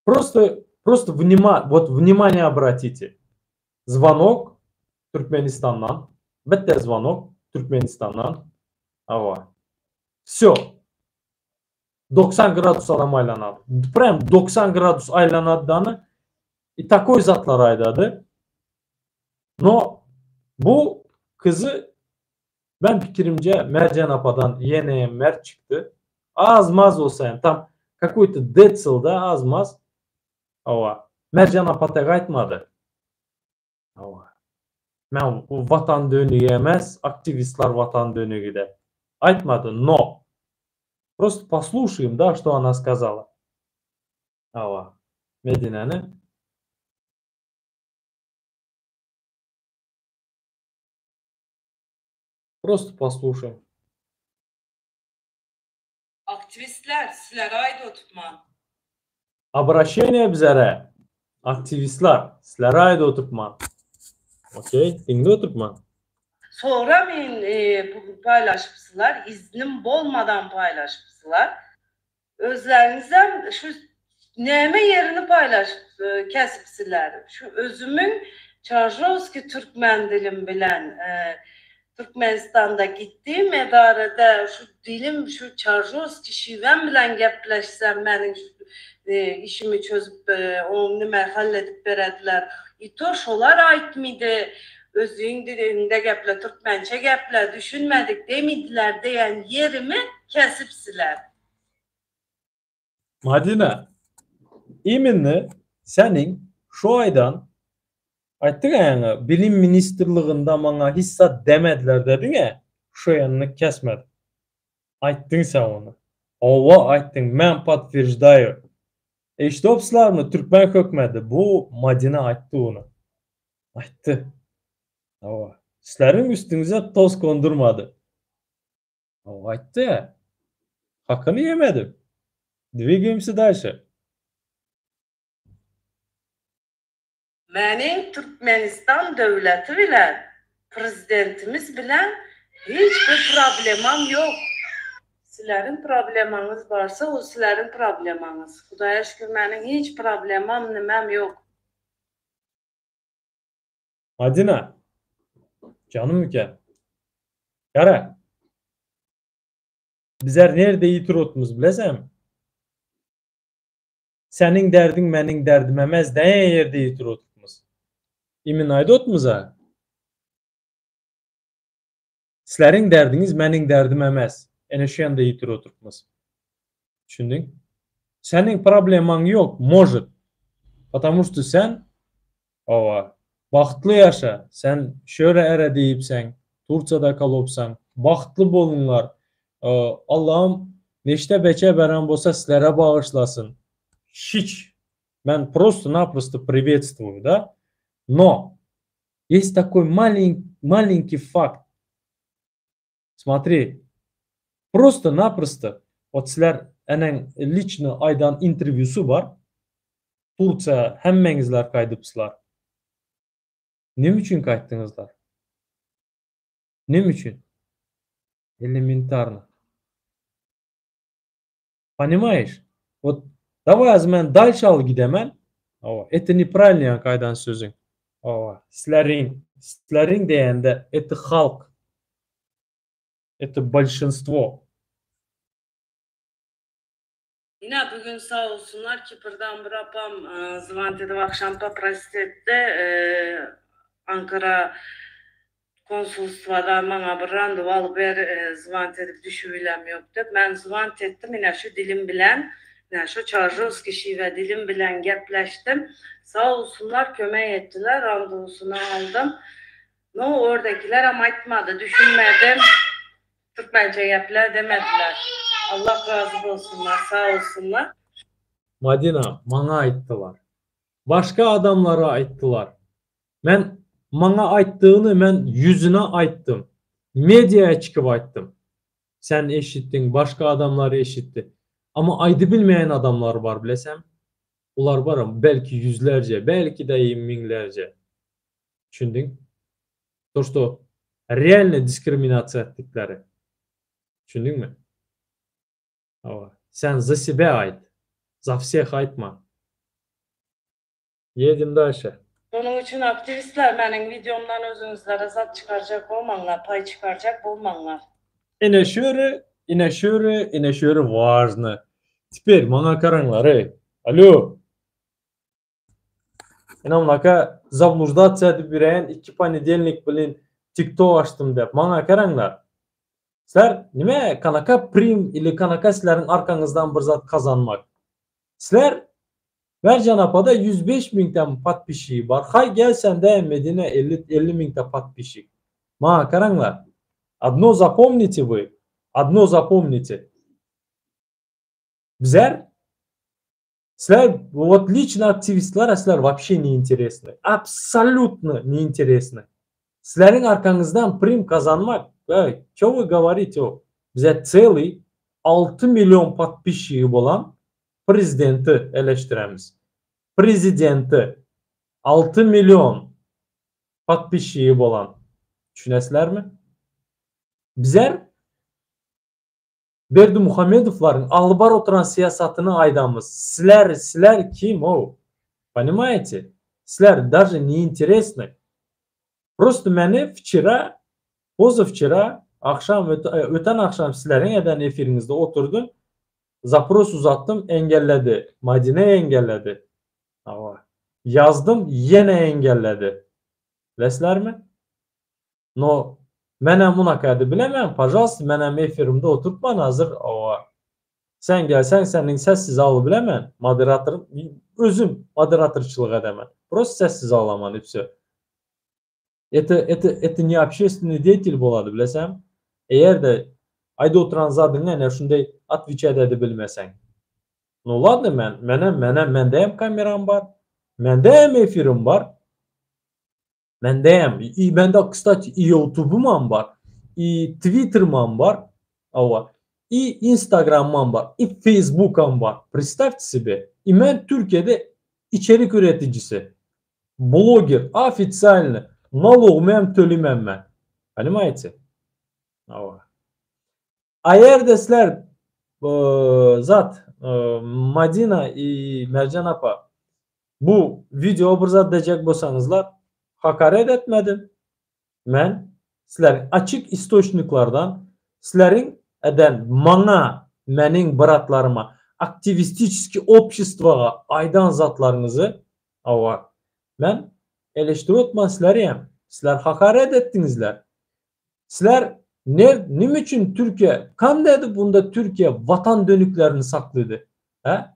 Просто, просто внима, вот внимание обратите. Звонок Türkmenistandan. Bitte звонок Türkmenistandan. Hawa. Всё. 90 gradus adam aýlanady. Prям 90 gradus aýlanady dany. I takoý zatlar aýdady. No bu kyzy men pikirimce Merjen apadan ýene hem mert çykdy. Az-maz bolsa hem tam kakoý-to decilda az-maz. Hawa. Merjen apa tek aýtmady. Hawa. Men watan dönügi emes, aktiwistler watan dönügi dep. Aýtmady, no. Prosto poslushaýym da, što ona skazala. Hawa. Medinäni. Prosto poslushaýym. Aktiwistler sizlere aýdy otupman. Obraşeniýe bizere. Aktiwistler, sizlere aýdy oturtman. Okey, diňle oturtman. Soňra men paýlaşypsylar, iznim bolmadan paýlaşypsylar. Özleriňizem şu näme ýerini paýlaşyp kesipsiler. Şu özümiň Çarjowskiý türkmen dilim bilen Türkmenistanda gitdim edarada şu dilim şu Çarjowskiý şiwem bilen gepleşsem meniň şu işimi çözüp oň nime halledip berediler. I to şolar aýtmydy özüň diliňde geple türkmençe geple düşünmedik demidiler diýen ýerimi kesipsiler. Madina, iminni seniň şu aýdan aýtdyň-a ýaňy bilim ministrliginde maňa hiç zat demediler dediň-ä, şu ýanyny kesmedim. Aýtdyň sen ony. Hawa aýtdyň, men podtwерждаю. Eşidopsizlarmy türkmen hökmedi bu Madina aýtdy ony. Aýtdy. Hawa. Sizleriň üstüňize toz kondurmady. Hawa aýtdy. Hakyny ýemedim. Dwigaemsya dalşe. Meniň Türkmenistan döwleti bilen, prezidentimiz bilen hiç bir problemam ýok. Sizleriň problemaňyz barsa ol sizleriň problemaňyz. Hudaýa şükür meniň hiç problemam nimem ýok. Madina, janym eken. Gara. Bizler nirde ýitirotmyz bilesenmi? Seniň derdiň meniň derdim emez deýen ýerde ýitirotmyz. Imin aýdotmyza. Sizleriň derdiňiz meniň derdim emez. Ene şu ýanda ýitirotmyz. Düşündiň? Seniň problemaň ýok, может. Потому что sen Hawa, bagtly ýaşa, sen şöyle ere diýipseň, Tursiýada kalopsaň, bagtly boluňlar. Allahym neşde beçe beren bolsa sizlere bagyşlasyn. Hiç. Men prosto naprosto priwetstwuýu da. No, есть takoý malenkiý fakt. Smotri, prosto naprosto ot sizler eneň liçno aýdan interwýusy bar. Tursiýa hemmeňizler gaýdypslar. Neme üçin gaýtdyňyzlar? Neme üçin? Elementarno. Ponimaýeş? Wot daway az men dalşe al gidemen. Hawa, eti nepravilno ýaňky aýdan sözüň. Hawa, sizleriň, sizleriň diýende eti halk. Eti bolşinstwo. Ine bu gün sag bolsunlar Kiprdan bir apam zwant edip akşam poprosit etdi Ankara Konsulstwada maňa bir randewu alyp ber, zwant edip düşübilem ýok diýip, men zwant etdim, ine şu dilim bilen, ine şu çarjowskiý şiwe dilim bilen gepleşdim. Sag bolsunlar, kömek etdiler, randewusyny aldym. No, ordakilerem aýtmady, düşünmedim. Türkmençe geple demediler. Allah razy bolsunlar, sag bolsunlar. Madina, maňa aýtdylar. Başga adamlara aýtdylar. Men maňa aýtdygyny men ýüzüne aýtdym. Mediýa çykyp aýtdym. Sen eşitdiň, başga adamlar eşitdi. Amma aýdybilmeýän adamlar bar bilesämi? Olar baram belki ýüzlerce, belki de müňlerce. Düşündiň? To što realno diskriminasiýa etdikleri. Düşündiňmi? Hawa. Sen za себя aýt. Za wseh aýtma. Ýedim daşa. Şonuň üçin aktiwistler meniň wideomdan özüňizlere zat çykarjak bolmaňlar, paý çykarjak bolmaňlar. Ine şöri, ine şöri, ine şöri wažno. Teper maňa garaňlar eý. Alo. Ine munaka zabluždasiýa edip ýören iki ponedelnik bilen tiktok açdym dep maňa garaňlar. Sizler nime kanaka prim ili kanaka sizleriň arkaňyzdan bir zat kazanmak. Sizler Merjan apada 105 müňden podpisçigi bar. Haý gel sende Medine 50 50 müňde podpisçik. Maňa garaňlar. Одно запомните вы. Одно запомните. Bizler Sizler вот лично aktiwistler sizler вообще не интересны. Абсолютно не интересны. Sizleriň arkaňyzdan prim kazanmak, ey, что вы говорите? Bize целый 6 million podpisçigi bolan prezidenti eleştiremiz. prezidenti 6 million podpisçigi bolan. Düşünesizlermi? Bizler Berdimuhamedowlaryň alyp baryp oturan syýasatyny aýdamyz. Sizler, sizler kim ow? Ponimaýete? Sizler daže ne interesny. Prosto meni wçera, pozawçera, agşam, öten agşam sizleriň eden efiriňizde oturdym, zapros uzatdym, engelledi. Madine engelledi. Hawa. Ýazdym, ýene engelledi. Bilesizlermi? No menem munakady bilemen pažalsta menem efirimde oturtman hazir owa sen gelseň seniň sessiz aly bilemen moderator özüm moderatorçylyk edemen prosto sessiz alaman i vsё это это это ne общественный деятель bolady bilesäňmi eger-de aýdyp oturan zadyňa ene şunday otweçat edip bilmeseň no ladno men menem menem mende hem kameram bar mende hem efirim bar Mendeyem i mende kstati i youtubumam bar i twitterimam bar hawa i instagramam bar i facebookam bar predstavte sebe i men türkiýede içerik üreticisi bloger ofitsialny nalogymy hem tölemem men ponimaýte hawa a ýerde sizler zat Madina i Merjen apa Bu wideo bir zat dejek bolsaňyzlar hakaret etmedim men sizleriň açyk istoçniklardan sizleriň eden maňa meniň bratlaryma aktiwistiçeskiý obşestwoga aýdan zatlaryňyzy hawa men eleşdirip otman sizlerem sizler hakaret etdiňizler sizler ne nime üçin türkiýe kanda edip bunda türkiýe watan dönüklerini saklydy hä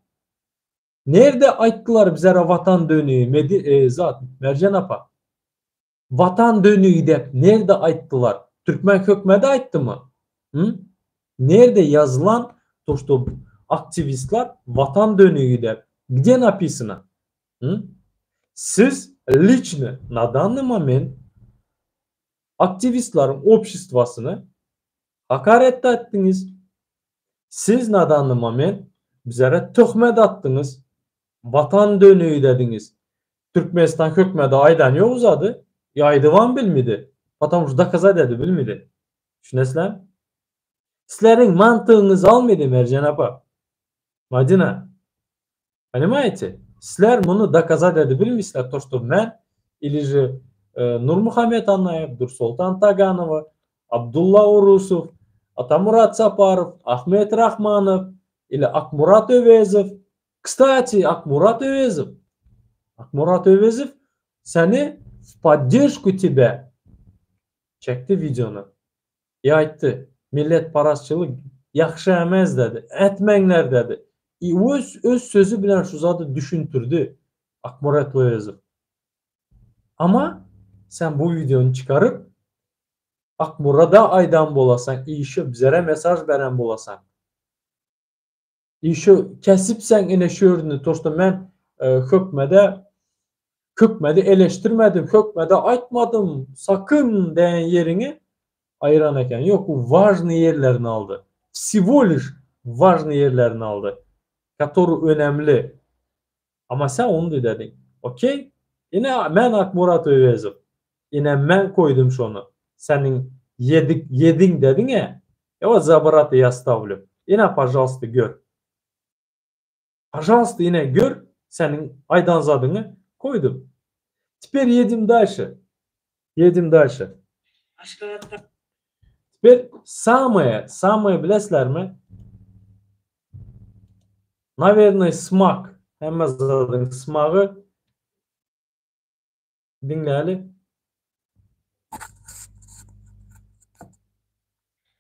Nerde aýtdylar bizere watan dönügi Medi e, zat Merjen apa. Watan dönügi dep nerde aýtdylar? Türkmen hökmedi aýtdymy? Hı? Nerde ýazylan to što aktiwistler watan dönügi dep? Gde napisano? Hı? Siz liçno na danny moment aktiwistleriň obşestwasyny hakaret etdiňiz. Siz na danny moment bizlere töhmet atdyňyz, watan dönügi dediňiz. Türkmenistan hökmedi aýdan ýok zady, aýdybam bilmidi. Потому что dokazat edip bilmidi. Düşünesizlermi? Sizleriň mantygyňyz almady Merjen apa. Madina. Понимаете? Sizler muny dokazat edip bilmeýsizler, to что men ili же Nurmuhammet Annaýew, Dursoltan Taganowa, Abdulla Urusow, Atamurat Saparow, Ahmet Rahmanow ili Akmurat Öwezow. Kstati, Akmurat Öwezow. Akmurat Öwezow seni w podderžku tebä çekdi wideony. I aýtdy, Milletparazçylyk ýahşy emez dedi, etmeňler dedi. I öz öz sözi bilen şu zady düşüntirdi Akmurat Öwezow. Ama sen bu wideony çykaryp Akmurada aýdan bolasaň i şo bizere mesaj beren bolasaň. I şo kesipseň ine şu ýerini to şto men hökmede hökmedi eleştirmedim hökmede aýtmadym sakyn diýen ýeriňi aýyran eken. Ýok u wažnyý ýerlerini aldy. Wsego liş wažnyý ýerlerini aldy. Kotory önemli. Amma sen ony dediň. Okey. Ine men Akmurat Öwezow. Ine men koýdum şony. Seniň ýedik ýediň dediň-ä. E wot za brata ýa stawlю. Ine pažalsta gör. Pažalsta ine gör seniň aýdan zadyňy koýdum. Teper ýedim dalşe. Ýedim dalşe. Aşgabatda. Teper samoýe samoýe bilesizlermi? Nawernoý smak hemme zadyň smagy diňläli.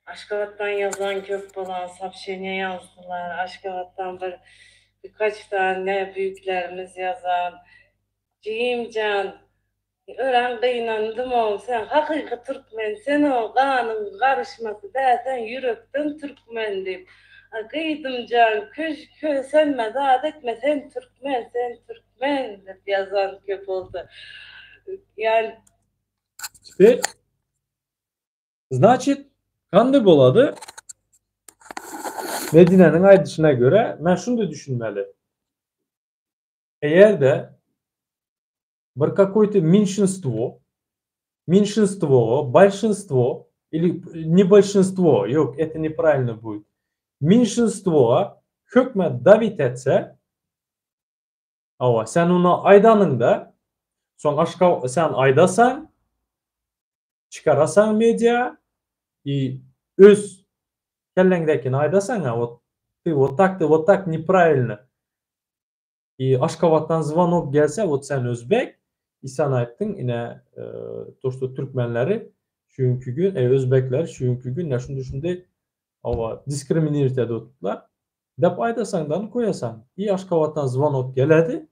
Aşgabatdan ýazan köp bolan sopşeniýa ýazdylar. Aşgabatdan bir birkaç tane büýüklerimiz ýazan. Jigimjan örän gynandym-ow sen hakyky türkmen sen-ow ganyň garyşmasy däl sen ýürekden türkmen diýip. Gyzymjan köş kösenme zat etme sen türkmen sen türkmen diýip ýazan köp boldy. Ýani. Teper Znaçit, kandy bolady? Medinäniň aýdyşyna görä, men şunday düşünmeli. Eger-de bir kakoý-to menşinstwo, menşinstwoga bolşinstwo ili ne bolşinstwo, ýok, eto nepravilno budet, menşinstwoga hökmät dawit etse, hawa, sen ony aýdanyňda, soň aşga sen aýdasaň, çykarasaň media i öz kelleňdäkini aýdasaň, a wot ty wot tak, ty wot tak nepravilno. I Aşgabatdan zwanok gelse, wot sen özbek, i sen aýtdyň, ine, to, što türkmenleri şu günki gün, e, özbekleri şu günki gün, ine, şunday-şunday, hawa, diskriminirowat edip otuplar, dep aýdasaň dany koýasaň. I Aşgabatdan zwanok geledi,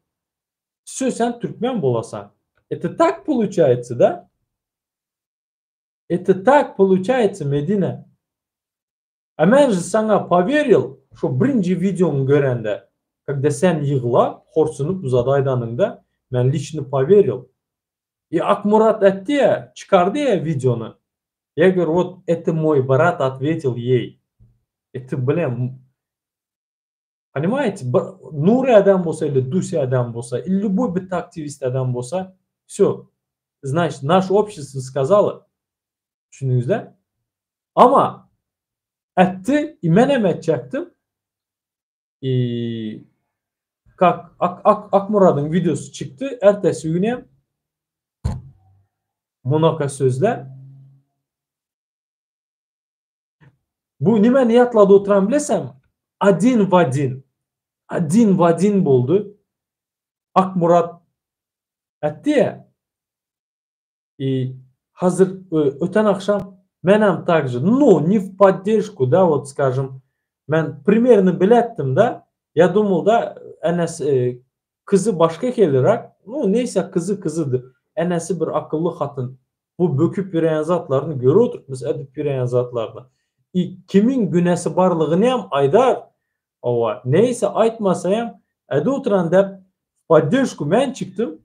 wsё, sen türkmen bolasaň. Это tak poluçaýtsa, da? Это tak poluçaýtsa, Medine. A men же saňa poweril şo birinji wideoňy görende, когда sen ýyglap, horsunyp uzady aýdanyňda, men liçno poweril. I Akmurat ätdi-ä, çykardy-ä wideony. Я говорю, вот это мой brat otwetil ýeý. Это blin, Понимаете, bir Nury adam bolsa ili Dusy adam bolsa, ili lýuboý bitta aktiwist adam bolsa, wsё, значит, naş общество skazalo, düşündiňizle? Ama ätdi, i menem ätjekdim, i kak Ak Ak Akmuradyň wideosy çykdy, ertesi günem munaka sözler. Bu nimäni ýatlady oturan bilesem? Odin w odin. Odin w odin boldy. Akmyrat ätdi-ä. I hazir öten agşam menem tak же, no, ne w podderžku, da, wot skažem, men primerno biletdim, da, ýa dumал, da, enesi, kyzy başga hiliräk, nu, neýse kyzy kyzydy, enesi bir akylly hatyn. Bu böküp ýöreýän zatlaryny görüp oturyp biz edip ýöreýän zatlaryny. I kimiň günäsi barlygynyam aýdar. Hawa, neýse aýtmasaýam edip oturan dep w podderžku men çykdym.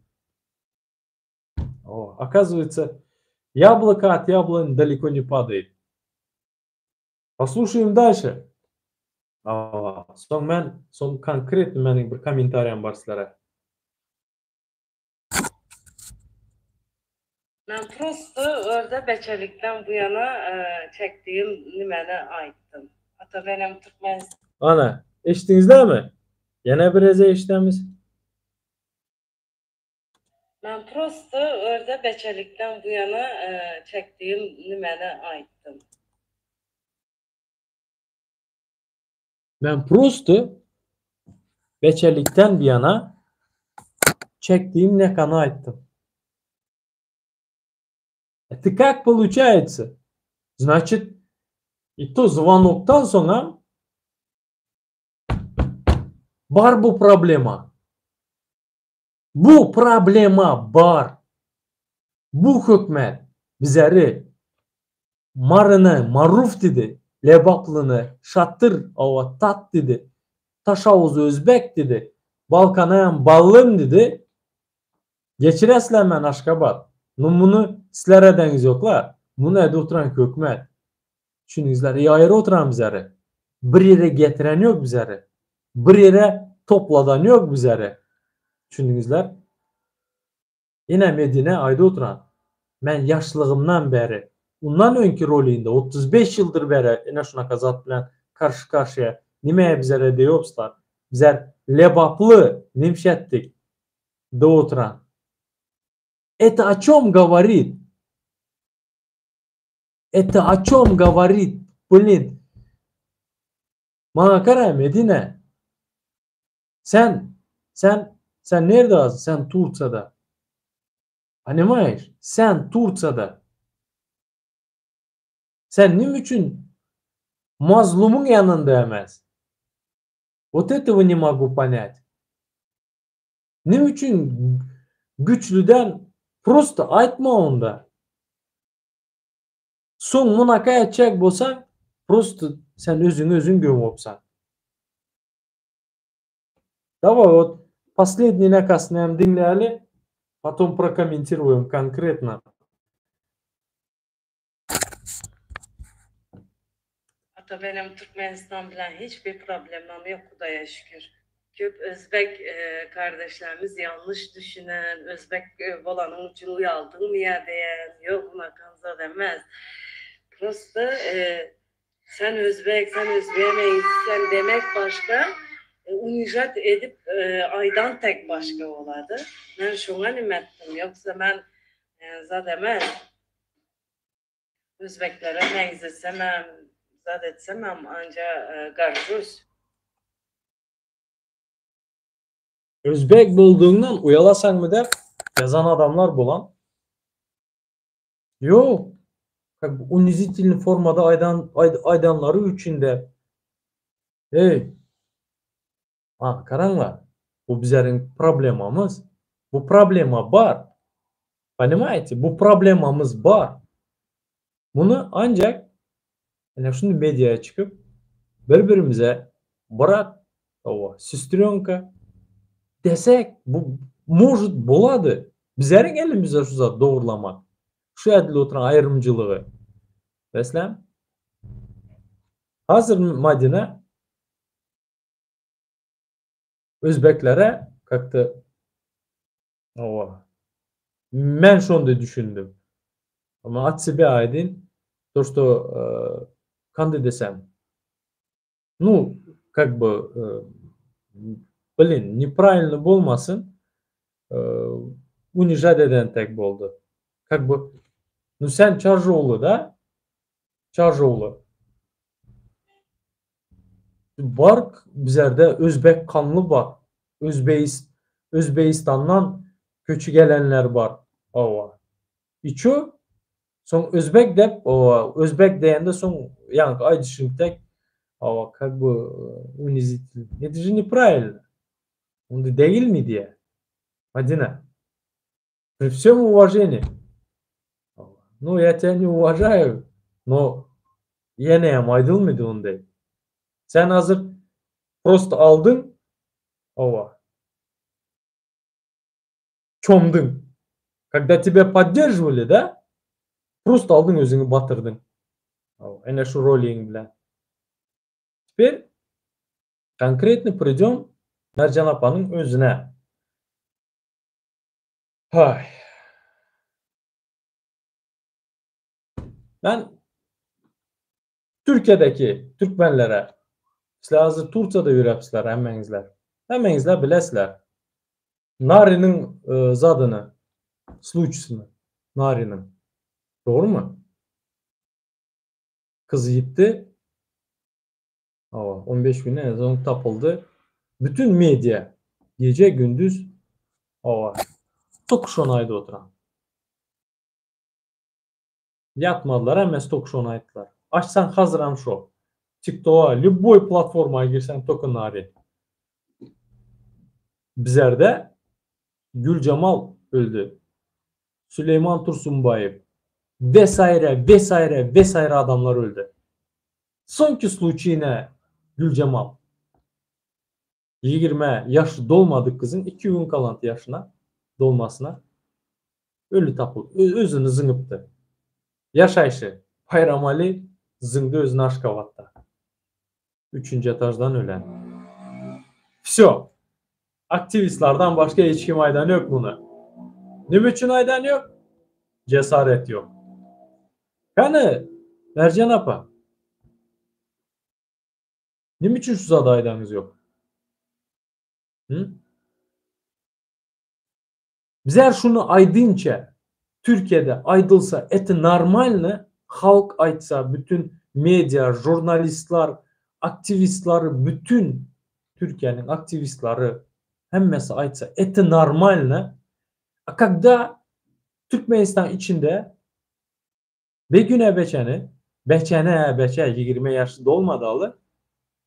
Hawa, okazywается, ýabloko ot ýabloni daleko ne padaýet. Poslušaýym dalşe. Hawa, soň men, soň konkretno meniň bir kommentariýam bar sizlere. Men prosto örde beçelikden bu ýana çekdigim nimeni aýtdym. Ata menem Türkmen. Ana, eşitdiňizlermi? Ýene bir eze eşidemiz. Men prosto örde beçelikden bu ýana çekdigim nimeni aýtdym. Men prosto beçelikden bir ýana çekdiğim nekany aýtdym. Это как получается? Значит, и то zvonokdan soňam bar bu problema. Bu problema bar. Bu hökümet bizleri Maryny Maruf diýdi, Lebaplyny Şatyr, hawa, Tat diýdi, Taşawuzy Özbek diýdi, Balkanaýam Ballym diýdi. Geçiresizler men Aşgabat. Nu muny sizler edeňiz ýokla. Muny edip oturan hökümet. Düşündiňizler, ýaýyryp oturan bizleri. Bir ýere getiren ýok bizleri. Bir ýere topladan ýok bizleri. Düşündiňizler? Ine Medine aýdyp oturan. Men ýaşlygymdan bäri, undan öňki roliginde 35 ýyldyr bäri ine şunaka zat bilen karşy karşyýa. Nimäýe bizlere deýopslar? Bizler lebaply nemşetdik diýip oturan. Это o çom govorit? Это o çom govorit? Blin. Maňa gara Medine. Sen, sen, sen nirde hazir? Sen Tursiýada. Ponimaýeş? Sen Tursiýada. Sen nime üçin mazlumyň ýanynda emes? Wot этого ne mogu ponять. Nime üçin güçlüden prosto aýtma onda. Soň munaka etjek bolsaň, prosto sen özüňi özüň gömüpsaň. Daway wot posledniý nakasyny hem diňläli, potom prokommentiruem konkretno. Ata menem Türkmenistan bilen hiç bir problemam yok Hudaýa şükür. Köp özbek kardeşlerimiz ýalňyş düşünen, özbek bolanyň üçin uýaldyňmy ýa diýen, ýok unakan zat emes. Prosto sen özbek, sen özbege meňzeýsen demek başga, unižat edip aýdan tek başga bolady. Men şoňa nime etdim, ýogsa men zat emes. Özbeklere meňzesemem, zat etsemem anca gorjus. Özbek boldugyňdan uýalasaňmy dep ýazan adamlar bolan. Ýok. Kak by unizitelny formada aýdan aýdanlary üçin dep. Eý. A, garaňlar. Bu bizeriň problemamyz. Bu problema bar. Ponimaýte, bu problemamyz bar. Muny ancak ine şuny mediaýa çykyp bir birimize brat, hawa, sestrýonka desek bu может bolady. Bizeriň elimizde şu zat dogurlamak. Şu edilip oturan aýrymjylygy. Meselem, hazir Madina özbeklere как-то Hawa. Men şonda düşündim. Amma at sebe aýdyn, to što kandy desem. Nu, kak by, blin, nepravilno bolmasyn, unižat eden tek boldy. Kak by, nu sen çarjowly da, çarjowly. Bar bizerde özbek kanly bar. Özbeis Özbegistandan köçi gelenler bar. Hawa. I ço? Soň özbek dep, hawa, özbek diýende soň ýaňky aýdyşym tek, hawa, kak by unizitelno. Это же неправильно. Onda degilmi diýýär. Madina. При всем уважении. Nu, я тебя не уважаю, no ýeneýem aýdylmydy ondaý. Sen hazir prosto aldyň, hawa, çomduň. Когда тебя поддерживали, da, prosto aldyň özüňi batyrdyň. Hawa, ene şu roligiň bilen. Teper konkretno pridem Merjan apanyň özüne. Haý. Men Türkiýedäki türkmenlere, sizler hazir Tursiýada ýöräpsizler hemmäňizler. Hemmäňizler bilesizler. Nariniň zadyny, sluçysyny, Nariniň. Dogrymy? Kyzy ýitdi. Hawa, 15 günden soň tapyldy. Bütün media gije gündüz hawa tok şony aýdyp oturan. Ýatmadylar hemmesi tok şony aýtdylar. Açsaň hazyram şo. TikToka, lýuboý platforma girseň toka nari. Bizerde Güljemal öldi. Süleýman Tursunbaýew wesaýre wesaýre wesaýre adamlar öldi. Soňky sluçine Güljemal. Ýigirmä ýaşy dolmadyk gyzyň iki gün galandy ýaşyna dolmasyna öli tapyldy. Özüni zyňypdy. Ýaşaýşy Baýramaly zyňdy özüni Aşgabatda. Üçünji etaždan ölen. Wsýo. Aktiwistlardan başga hiç kim aýdan ýok muny. Nime üçin aýdan ýok? Jesaret ýok. Kany, Merjen apa? Nime üçin şu zady aýdaňyz ýok? Hı? Bizler şuny aýdynça, Türkiýede aýdylsa eti normalny, halk aýtsa, bütün media, žurnalistler, aktiwistler, bütün Türkiýäniň aktiwistleri hemmesi aýtsa eti normalny. A когда Türkmenistan içinde Begüne beçeni, beçene beçe 20 ýaşy dolmadaly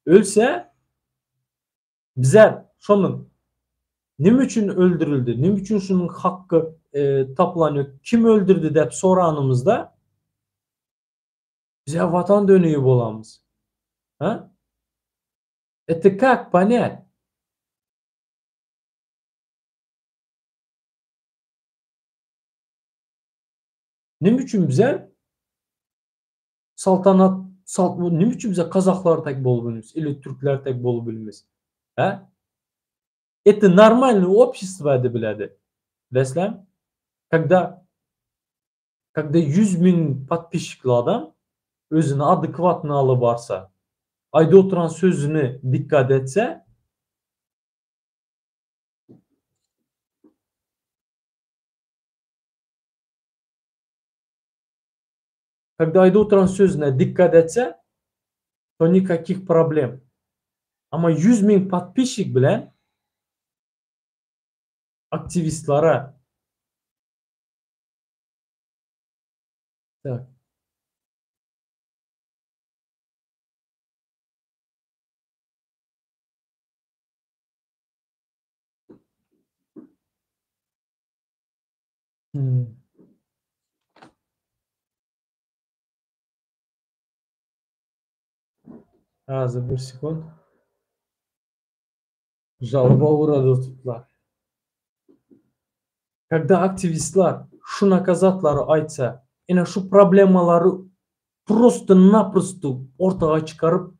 ölse Bizler şonuň nime üçin öldürildi, nime üçin şunuň hakky tapylan ýok, kim öldürdi dep soranymyzda bizler watan dönügi bolamyz. Ha? Это как понять? Nime üçin bizler Saltanat salt nime üçin bize kazaklar tek bolup bilmez ili türkler tek bolup bilmez? Hä? Это normalny общество edibiledi. Bileslem? Когда когда 100 müň podpisçikli adam özüni adekwatny alyp barsa, aýda oturan sözüni dikkat etse, Когда aýda oturan sözüne dikkat etse, to nikakih problem. Amma 100 müň podpisçik bilen aktiwistlere Tak. Hmm. Hazır bir sekund. Жалоба uğradyplar. Когда aktiwistler şunaka zatlary aýtsa, ine şu problemalary prosto-naprosto ortaga çykaryp,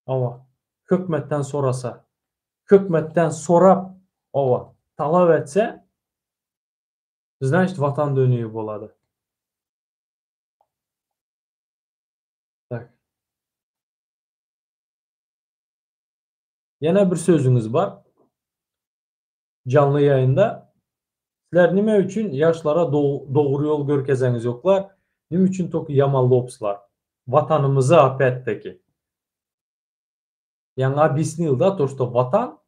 hawa, hökmetden sorasa, hökmetden sorap, hawa, talap etse, значит watan dönügi bolady. Tak. Ýene bir sözüňiz bar. Janly ýaýynda. Sizler nime üçin ýaşlara dogry ýol görkezeňiz ýoklar? Nime üçin tok ýamanlopslar? Watanymyzy opять-таки. Ýaňy obýasnil da to что Watan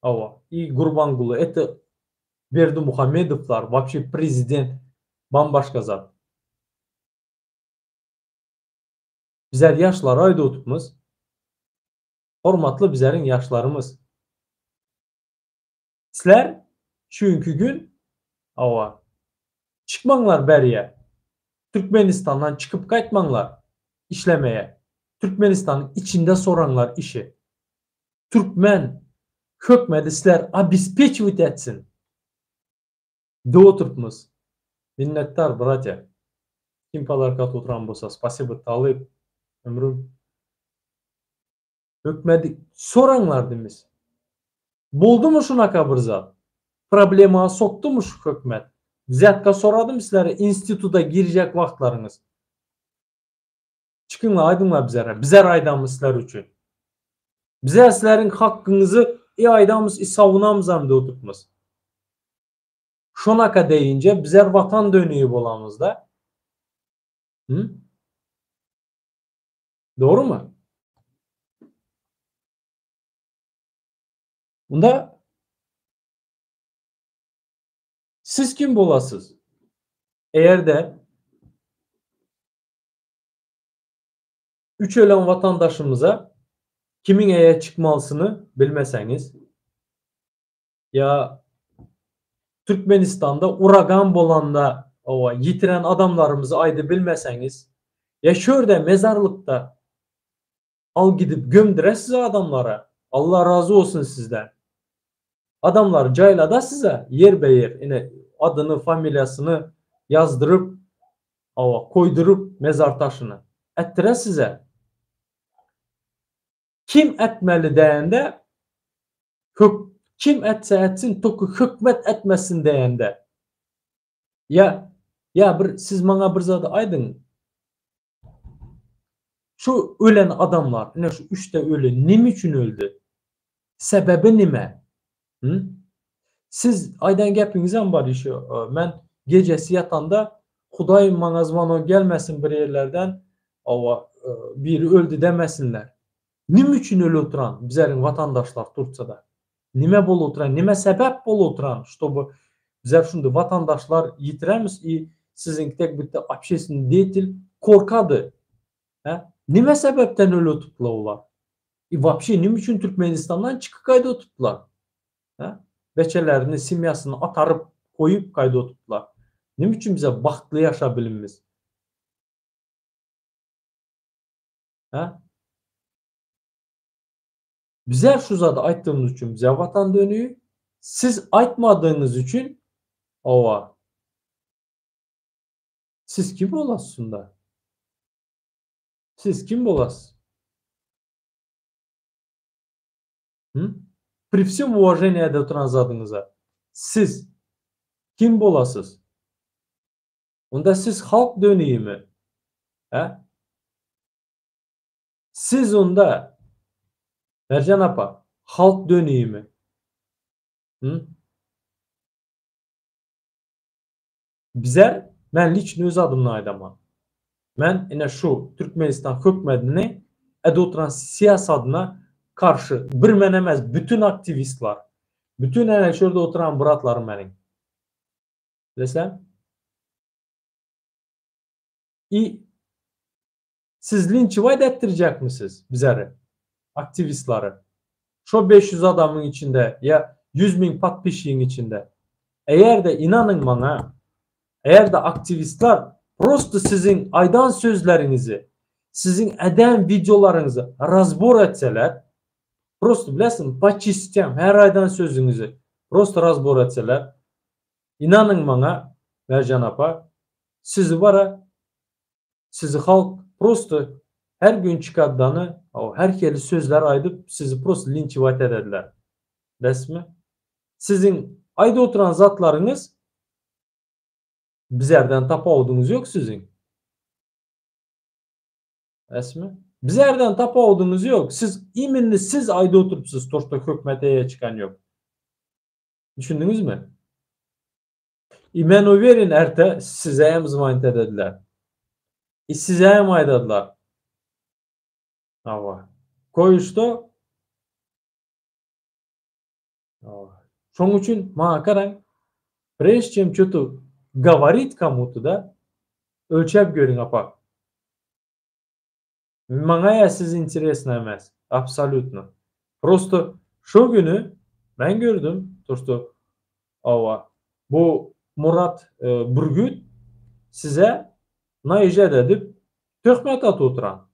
hawa i Gurbanguly это Berdimuhamedowlar вообще prezident bambaşga zat. Bizler ýaşlara aýdyp otupmyz. Hormatly bizleriň ýaşlarymyz. Sizler şu günki gün hawa çykmaňlar bäriýe. Türkmenistandan çykyp gaýtmaňlar işlemeýe. Türkmenistanyň içinde soraňlar işi. Türkmen hökmedi sizler obespeçiwit etsin. Diýip oturypmyz. Minnetdar bratýa. Kim podarka atyp oturan bolsa spasibo Talyp ömrüm. Hökmedi soraňlar diýmiz. Boldumy şunaka bir zat? Problema sokdumy şu hökmet? Wzýatka soradymy sizlere instituta girjek wagtlaryňyz? Çykyňlar aýdyňlar bizlere. Bizler aýdamyz sizler üçin. Bizler sizleriň hakkyňyzy i aýdamyz i sawunamyzam diýip oturypmyz. Şonaka deýinje bizler watan dönügi bolamyzda. Hı? Dogrymy? Unda siz kim bolasyz? Eger-de üç ölen watandaşymyza kimiň eýe çykmalysyny bilmeseňiz, ýa Türkmenistanda uragan bolanda owa ýitiren adamlarymyzy aýdy bilmeseňiz, ýa şu ýerde mezarlykda al gidip gömdüresiz adamlara, Allah razy bolsun sizden. Adamlar jaýlada size ýerbe ýer ine adyny familiýasyny ýazdyryp hawa koýduryp mezar taşyny ätdire size. Kim ätmeli däýende hök kim ätse ätsin toky hökmet ätmesin däýende ýa ýa bir siz maňa bir zady aýdyň şu ölen adamlar ine şu üçde öli nime üçin öldi sebebi nime hı? Siz aýdan gepiňizem bar işi men gejesi ýatanda hudaý maňa zwanok gelmesin bir ýerlerden hawa biri öldi demesinler. Nime üçin ölüp oturan bizleriň watandaşlar Tursiýada? Nime bolup oturan, nime sebäp bolup oturan, ştoby bizler şundy watandaşlar ýitiremiz i siziňki tek bitta общественный деятель korkady. Hä? Nime sebäpden ölüp otupdylar olar? I wapşe nime üçin Türkmenistandan çykyp gaýdyp otupdylar? Hä? Beçelerini, semýasyny ataryp, goýup gaýdyp otupdylar. Nime üçin bize bagtly ýaşa bilinmiz? Hä? Bizler şu zady aýtdygymyz üçin bize watan dönügi, siz aýtmadygyňyz üçin hawa. Siz kim bolasy şunda? Siz kim bolasy? Hı? Pri vsem uvaženiýi edip oturan zadyňyza, siz kim bolasyz? Onda siz halk dönügimi? Hä? Siz onda, Merjen apa, halk dönügimi? Hı? Bizler, men liçno öz adymdan aýdaman. Men ine şu Türkmenistan hökmedini edip oturan syýasadyna garşy bir men emes bütün aktiwistler, bütün ene şu ýerde oturan bratlarym meniň. Bilesem? I siz linçiwat etdirjekmisiz bizleri, aktiwistleri? Şo 500 adamyň içinde ýa 100 müň podpisçigiň içinde. Eger-de inanyň maňa, eger-de aktiwistler prosto siziň aýdan sözleriňizi, siziň eden wideolaryňyzy razbor etseler, prosto bilesiňmi, po çastям her aýdan sözüňizi prosto razbor etseler, Ynanyň maňa Merjen apa sizi bara sizi halk prosto her gün çykaddany her hili sözler aýdyp sizi prosto linçiwat edediler besmi siziň aýdyp oturan zatlaryňyz bizerden tapawudyňyz ýok siziň besmi bizerden tapawudyňyz ýok siz iminni siz aýdyp oturypsyz to şto hökmete eýe çykan ýok. Düşündiňizmi? I men uwerin erte size hem zwanit edediler. I size hem aýdadylar. Hawa. Koýuşda Hawa. Şoň üçin maňa garaň, prejde çem ço-to govorit komu-to da, ölçäp görüň apa. Maňa siz interesno emes. Absolýutno. Prosto şo güni men gördüm, to şto hawa bu Murat Bürgüt size naýžat edip töhmet atyp oturan.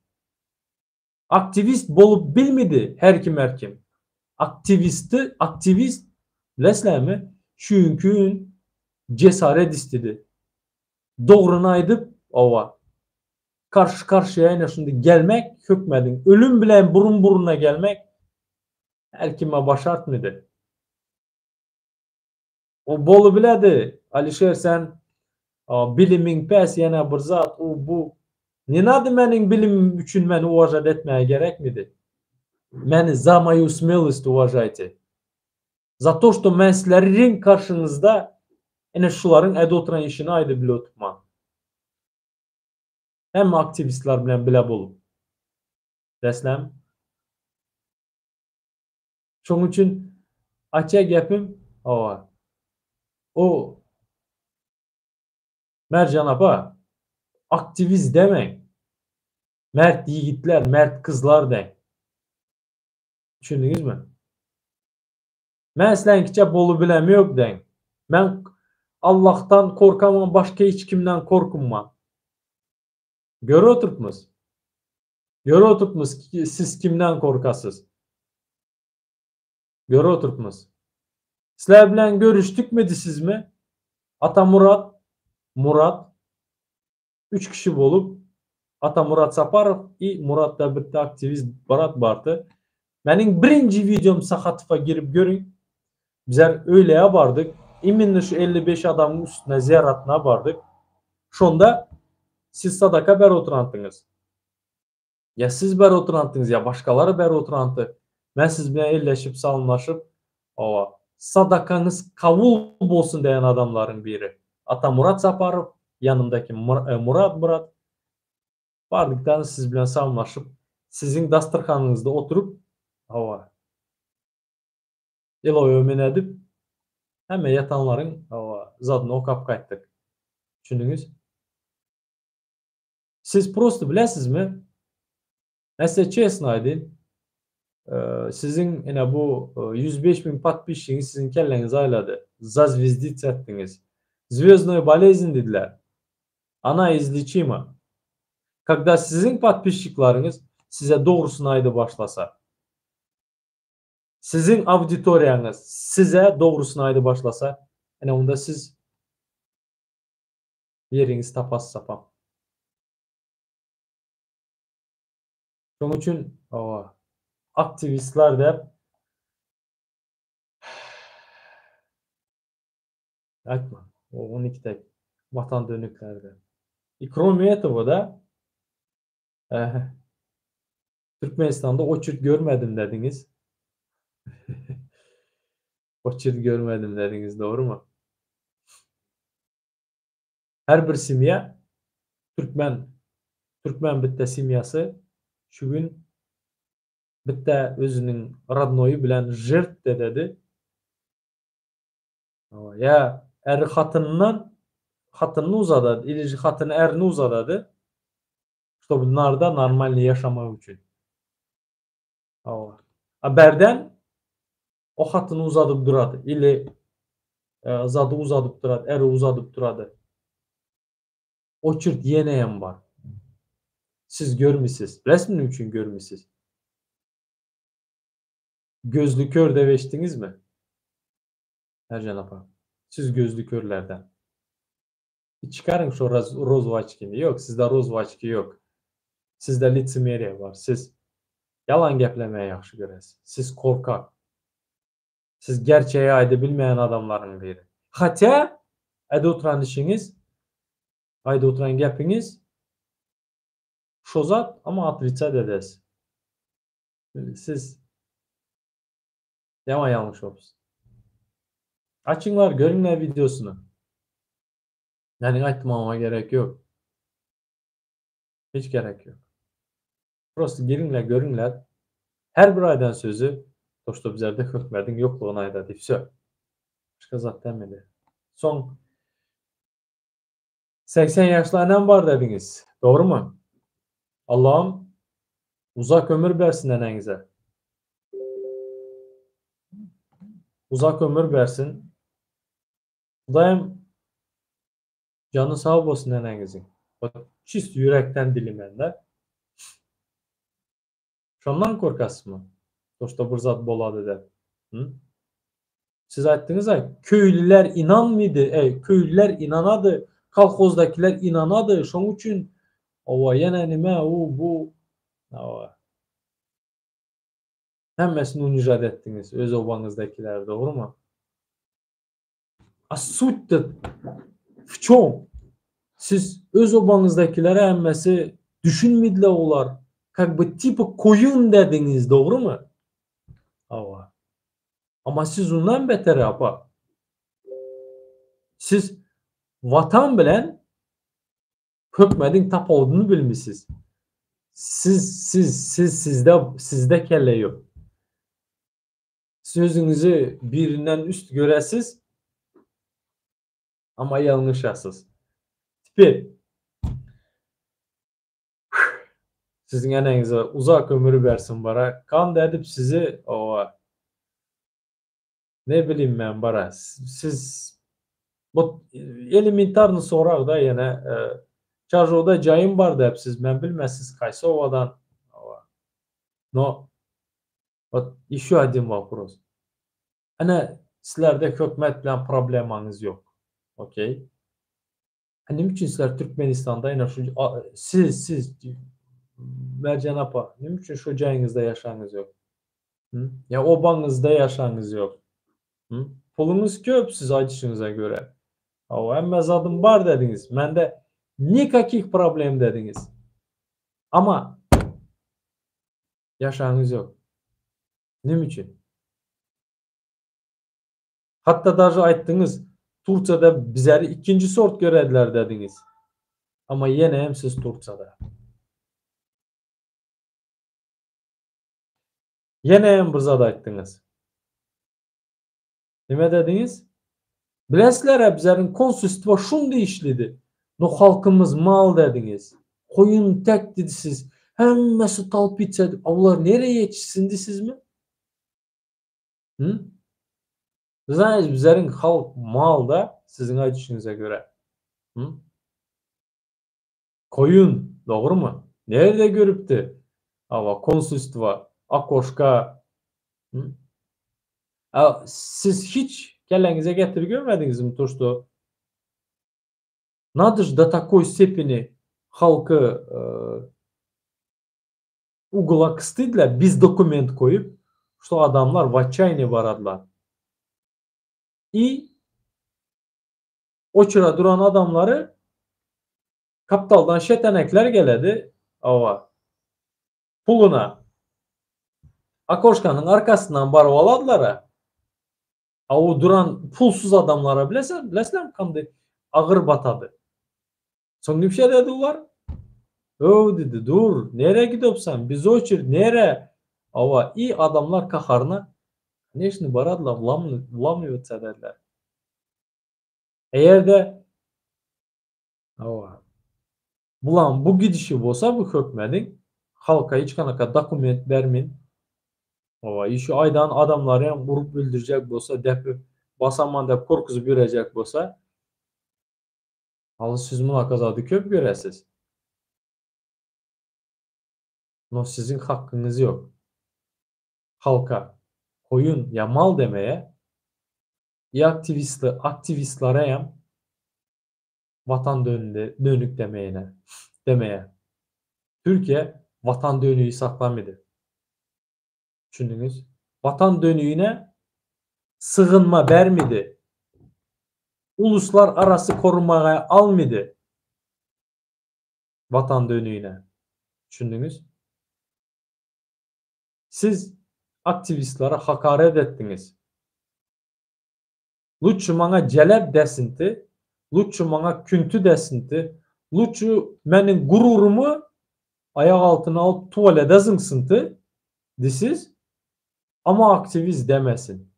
Aktiwist bolup bilmidi her kim her kim. Aktiwisti aktiwist bilesizlermi şüňkün cesaret istedi. Dogryny aýdyp hawa Karşy karşyýa ine şunda gelmek hökmediň ölüm bilen burun buruna gelmek her kime başartmydy. O bolubiledi Alişer sen bilimiň pes ýene bir zat u bu ne nady meniň bilimim üçin meni uwažat etmäge gerekmidi. Meni za moýu smelost uwažaýte. Za to şto men sizleriň karşyňyzda ine şularyň edip oturan işini aýdyp bile oturman. Hemme aktiwistler bilen bile bolup. Deslem. Şoň üçin aýtjak gepim, hawa. O Merjan apa, aktiwist demäň. Mert ýigitler, mert gyzlar deň. Düşündiňizmi? Men sizleňkiçe bolubilemýok deň. Men Allahdan korkaman başga hiç kimden korkunman. Görüp oturypmyz. Görüp oturypmyz siz kimden korkasyz. Görüp oturypmyz. Sizler bilen görüşdükmidi sizmi? Atamurat, Murat üç kişi bolup Atamurat Saparow i Muratda bitta aktiwist brat bardy. Meniň birinji wideom Sahatowa girip görüň. Bizler öýläýe bardyk. Iminno şu 55 adamyň üstüne zyýaratyna bardyk. Şonda siz sadaka berip oturandyňyz. Ýa siz berip oturandyňyz, ýa başgalary berip oturandy. Men siz bilen elleşip, salamlaşyp, hawa, sadakaňyz kabul bolsun diýen adamlaryň biri. Atamurat Saparow, ýanymdaky Murat brat. Bardykdan siz bilen salamlaşyp, siziň dasturhanyňyzda oturyp, hawa, eloý-ömin edip, hemme ýatanlaryň, hawa, zadyny okap gaýtdyk. Düşündiňiz? Siz prosto bilesizmi? Men size çesno aýdyn. Siziň ine bu 105 müň podpisçigiňiz siziň kelläňizi aýlady. Zazwezdits etdiňiz. Zwýozdnoý bolezn diýdiler. Ona izlečima. Когда siziň podpisçikleriňiz size dogrusyny aýdyp başlasa. Siziň auditoriýaňyz size dogrusyny aýdyp başlasa, ine onda siz ýeriňizi tapasyz apam. Şonuň üçin hawa aktiwistler dep. Aýtma. O 12 tek watan dönüklerde. I krome этого da Türkmenistanda oçurt görmedim dediňiz. Oçurt görmedim dediňiz, dogrymy? Her bir semýa türkmen türkmen bitte semýasy şu gün bitte özüniň rodnoýy bilen žert dededi. Ýa äri hatynyndan hatynyny uzadady ili hatyny ärini uzadady. Ştoby narda normalny ýaşamak üçin. Hawa. A bärden o hatyny uzadyp durady. Ili zady uzadyp durady, äri uzadyp durady. Oçurt ýeneýem bar. Siz görmisiz. Bilesizmi nime üçin görmisiz? Gözli kör dep eşitdiňizmi? Merjen apa. Siz gözli körlerden. Çykaryň şo rozwy oçkini. Ýok, sizde rozwy oçki ýok. Sizde litsemeriýa bar. Siz ýalan geplemäge ýagşy göresiz. Siz korkak. Siz gerçegi aýda bilmeýän adamlaryň biri. Hatä aýda oturan işiňiz, aýda oturan gepiňiz şo zat, amma otricat edesiz. Siz ýaman ýalňyş bolupsyz. Açyňlar görüňler wideosyny. Meniň aýtmagyma gerek ýok. Hiç gerek ýok. Prosta giriňler görüňler. Her bir aýdan sözi to što bizlerde hökmediň ýoklugyny aýdady. Wsё. Başga zat demedi. Soň 80 ýaşly enem bar dediňiz. Dogrymy? Allahym uzak ömür bersin eneňize. Uzak ömür bersin. Hudaýym jany sag bolsun eneňiziň. Çist ýürekden dilimende. Şondan korkasmy? To što bir zat bolady dep. Hı? Siz aýtdyňyz-a, köýlüler ynanmydy, e, köýlüler ynanady, kolhozdakiler ynanady, şoň üçin owa ýene nime, u, bu, owa. Hemmesini unižat etdiňiz, öz obaňyzdakileri, dogrymy? A sut-da w çom? Siz öz obaňyzdakilere hemmesi düşünmediler olar, kak by tipa koýun dediňiz, dogrymy? Hawa. Amma siz undan beteri apa. Siz watan bilen hökmediň tapawudyny bilmisiz. Siz siz siz sizde sizde kelle ýok. Siz özüňizi birinden üst göresiz, amma ýalňyşasyz. Teper siziň eneňize uzak ömür bersin bara, kanda edip sizi owa ne bilim men bara siz bu elementarny sorag da ýene Çarjowda jaýym bar däpsiz men bilmän siz kaýsy owadan owa no Wot ýeşýo odin wopros. Ene sizlerde hökmet bilen problemaňyz ýok. Okey. A neme üçin sizler Türkmenistanda ene şu siz siz Merjen apa neme üçin şu jaýyňyzda ýaşaňyz ýok? Hı? Ýa obaňyzda ýaşaňyz ýok? Hı? Puluňyz köp siz aýdyşyňyza görä. Hawa hemme zadym bar dediňiz. Mende nikakih problem dediňiz. Ama Ýaşaňyz ýok. Neme üçin? Hatda daže aýtdyňyz, Tursiýada bizeri ikinji sort görediler dediňiz. Amma ýene hem siz Tursiýada. Ýene hem bir zat aýtdyňyz. Nime dediňiz? Bilesizler-ä bizeriň konsulstwo şundy işlidi. No halkymyz mal dediňiz. Goýun tek didisiz. Hemmesi tolpitsa. A bular nere ýetişsin disizmi? Hı? Znaýyz bizeriň halk mal da siziň aýdyşyňyza görä. Hı? Koýun, dogrymy? Nerde görüpdi? Hawa, konsulstwa, okoşka. Hı? A siz hiç kelläňize getirip görmediňizmi to što nado ж do takoý stepeni halky ugla kysdydylar biz dokument koýup, što adamlar w otçaýniýe baradylar. I. Oçura duran adamlary kaptaldan şetenekler geledi. Hawa. Puluna. Okoşkanyň arkasyndan baryp aladylar-a. A o duran pulsuz adamlara bilesen, bilesizlermi kanday agyr batady. Soň nipşe dedi ular? Öw dedi, dur, nere gidopsan, biz oçur, nere? Hawa, i adamlar kaharyna, koneçny baradylar, wlamywatsa dediler. Eger-de hawa, bulaň bu gidişi bolsa bu hökmediň halka hiç kanaka dokument bermin, hawa, i şu aýdan adamlaryam urup öldürjek bolsa, depip, basaman dep korkuzyp ýörejek bolsa, Aly siz munaka zady köp göresiz. No siziň hakkyňyz ýok. Halka koýun ýa mal demeye i aktiwistli aktiwistlareýam watan dönündi dönük demeyine demeye. Türkiye watan dönügi saklamydy. Düşündiňiz? Watan dönügine sygynma bermedi. Uluslar arasy korumaga almydy. Watan dönügine. Düşündiňiz? Siz aktiwistlere hakaret etdiňiz. Lutçy maňa jelep desinti, lutçy maňa künti desinti, lutçy meniň gururymy aýak altyna alyp tualede zyňsynty disiz, amma aktiwist demesin.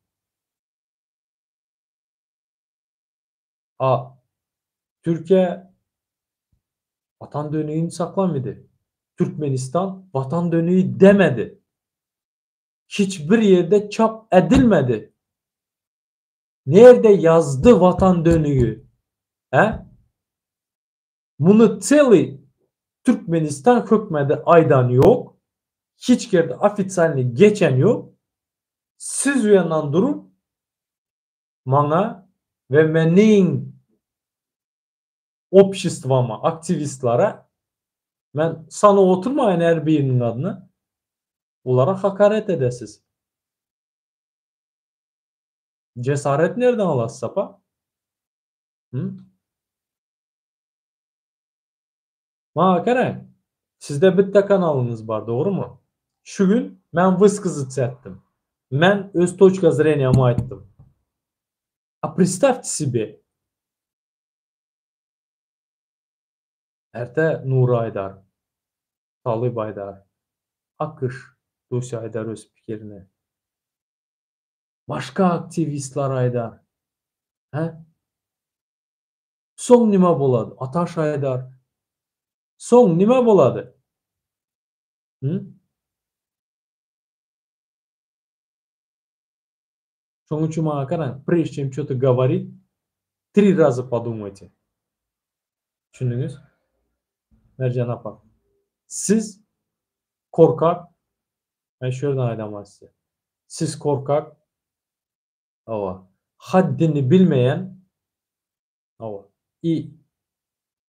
A Türkiýe Watan dönügini saklamydy. Türkmenistan Watan dönügi demedi. Hiç bir ýerde çap edilmedi. Nerde ýazdy watan dönügi? Hä? Muny tsely Türkmenistan hökmedi aýdan ýok. Hiç ýerde ofitsialnyý geçen ýok. Siz u ýandan durup maňa we meniň obşestwama, aktiwistlara men sanap oturmaýyn her biriniň adyny, olara hakaret edesiz. Cesaret nerden alasyz apa? Hı? Maňa garaň. Sizde bitte kanalyňyz bar, dogrymy? Şu gün men wysказаться etdim. Men öz toçka zreniýamy aýtdym. A predstavte sebe, erte Nury aýdar, Talyp aýdar, Akyş Dosy aýdar öz pikirini. Başga aktiwistler aýdar. Hä? Soň nime bolady? Ataş aýdar. Soň nime bolady? Hı? Şonuň üçin maňa garaň, prejde çem ço-to govorit, tri raza podumajte. Düşündiňiz? Merjen apa. Siz korkak, men şu ýerden aýdaman size. Siz korkak, hawa, haddini bilmeýän, hawa, i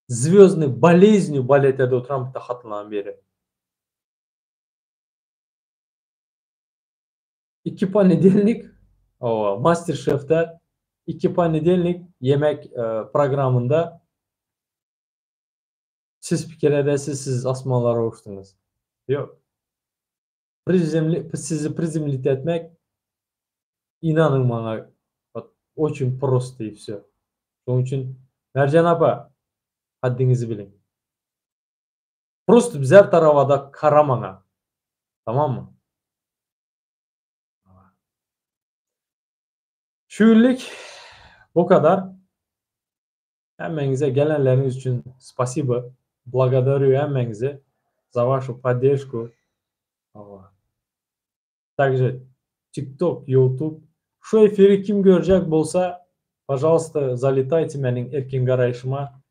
zwýozdnyý boleznýu bolet edip oturan bitta hatynlaryň biri. Iki ponedelnik, hawa, Master Şefde iki ponedelnik ýemek programynda siz pikir edesiz, siz asmanlara uçduňyz. Ýok. Prizemli, sizi prizemlit etmek inanyň maňa wot oçin prosto i wsё. Şonuň üçin Merjen apa haddiňizi biliň. Prosto bizer tarabada karamaňa. Tamammy? Şu günlük bu kadar. Hemmäňize gelenleriňiz üçin spasibo. Blagodarýu hemmäňizi za waşu podderžku. Także TikTok, YouTube. Şu efiri kim görjek bolsa, pažalsta zaletaýte meniň erkin garaýşyma.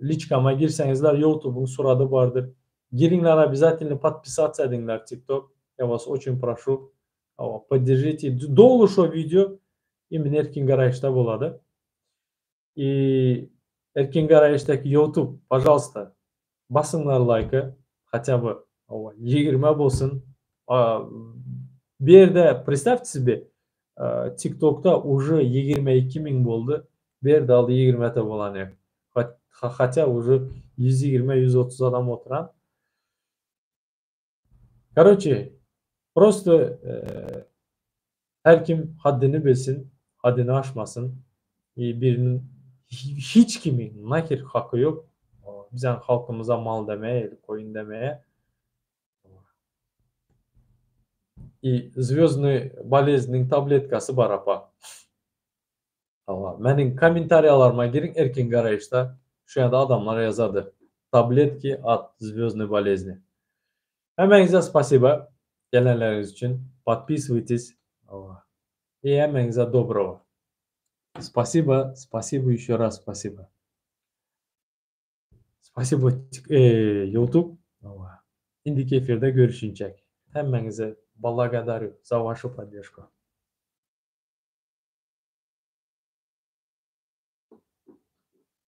Liçkama girseňizler Youtubyň surady bardyr. Giriňler obязательно podpisatsa ediňler TikTok. Я вас очень прошу. Podderžite. Doly şo wideo imенно erkin garaýyşda bolady. I erkin garaýyşdaky Youtube, pažalsta, basyňlar laýky, хотя бы 20 bolsun. Bu ýerde, predstavte себе, TikTokda уже 22 müň boldy. Berdi aldy ýigrimete bolan ýok. Hatya uje 120 130 adam oturan. Karoçe prosto her kim haddini bilsin, haddini aşmasyn. Biriniň hiç kimiň naher haky ýok biziň halkymyza mal demeye ili koýun demeye. I zwýozdnyý bolezniň tabletkasy bar apa. Hawa, meniň kommentariýalaryma giriň erkin garaýyşda şu ýerde adamlar ýazady. Tabletki at zwýozdnyý bolezni. Hemmäňize spasiba gelenleriňiz üçin. Podpisywaytes. Hawa. I hemmäňize dobrogo. Spasiba, spasiba еще raz spasiba. Spasiba YouTube. Hawa. Indiki efirde görüşinçäk. Hemmäňize blagodarю za вашу поддержку.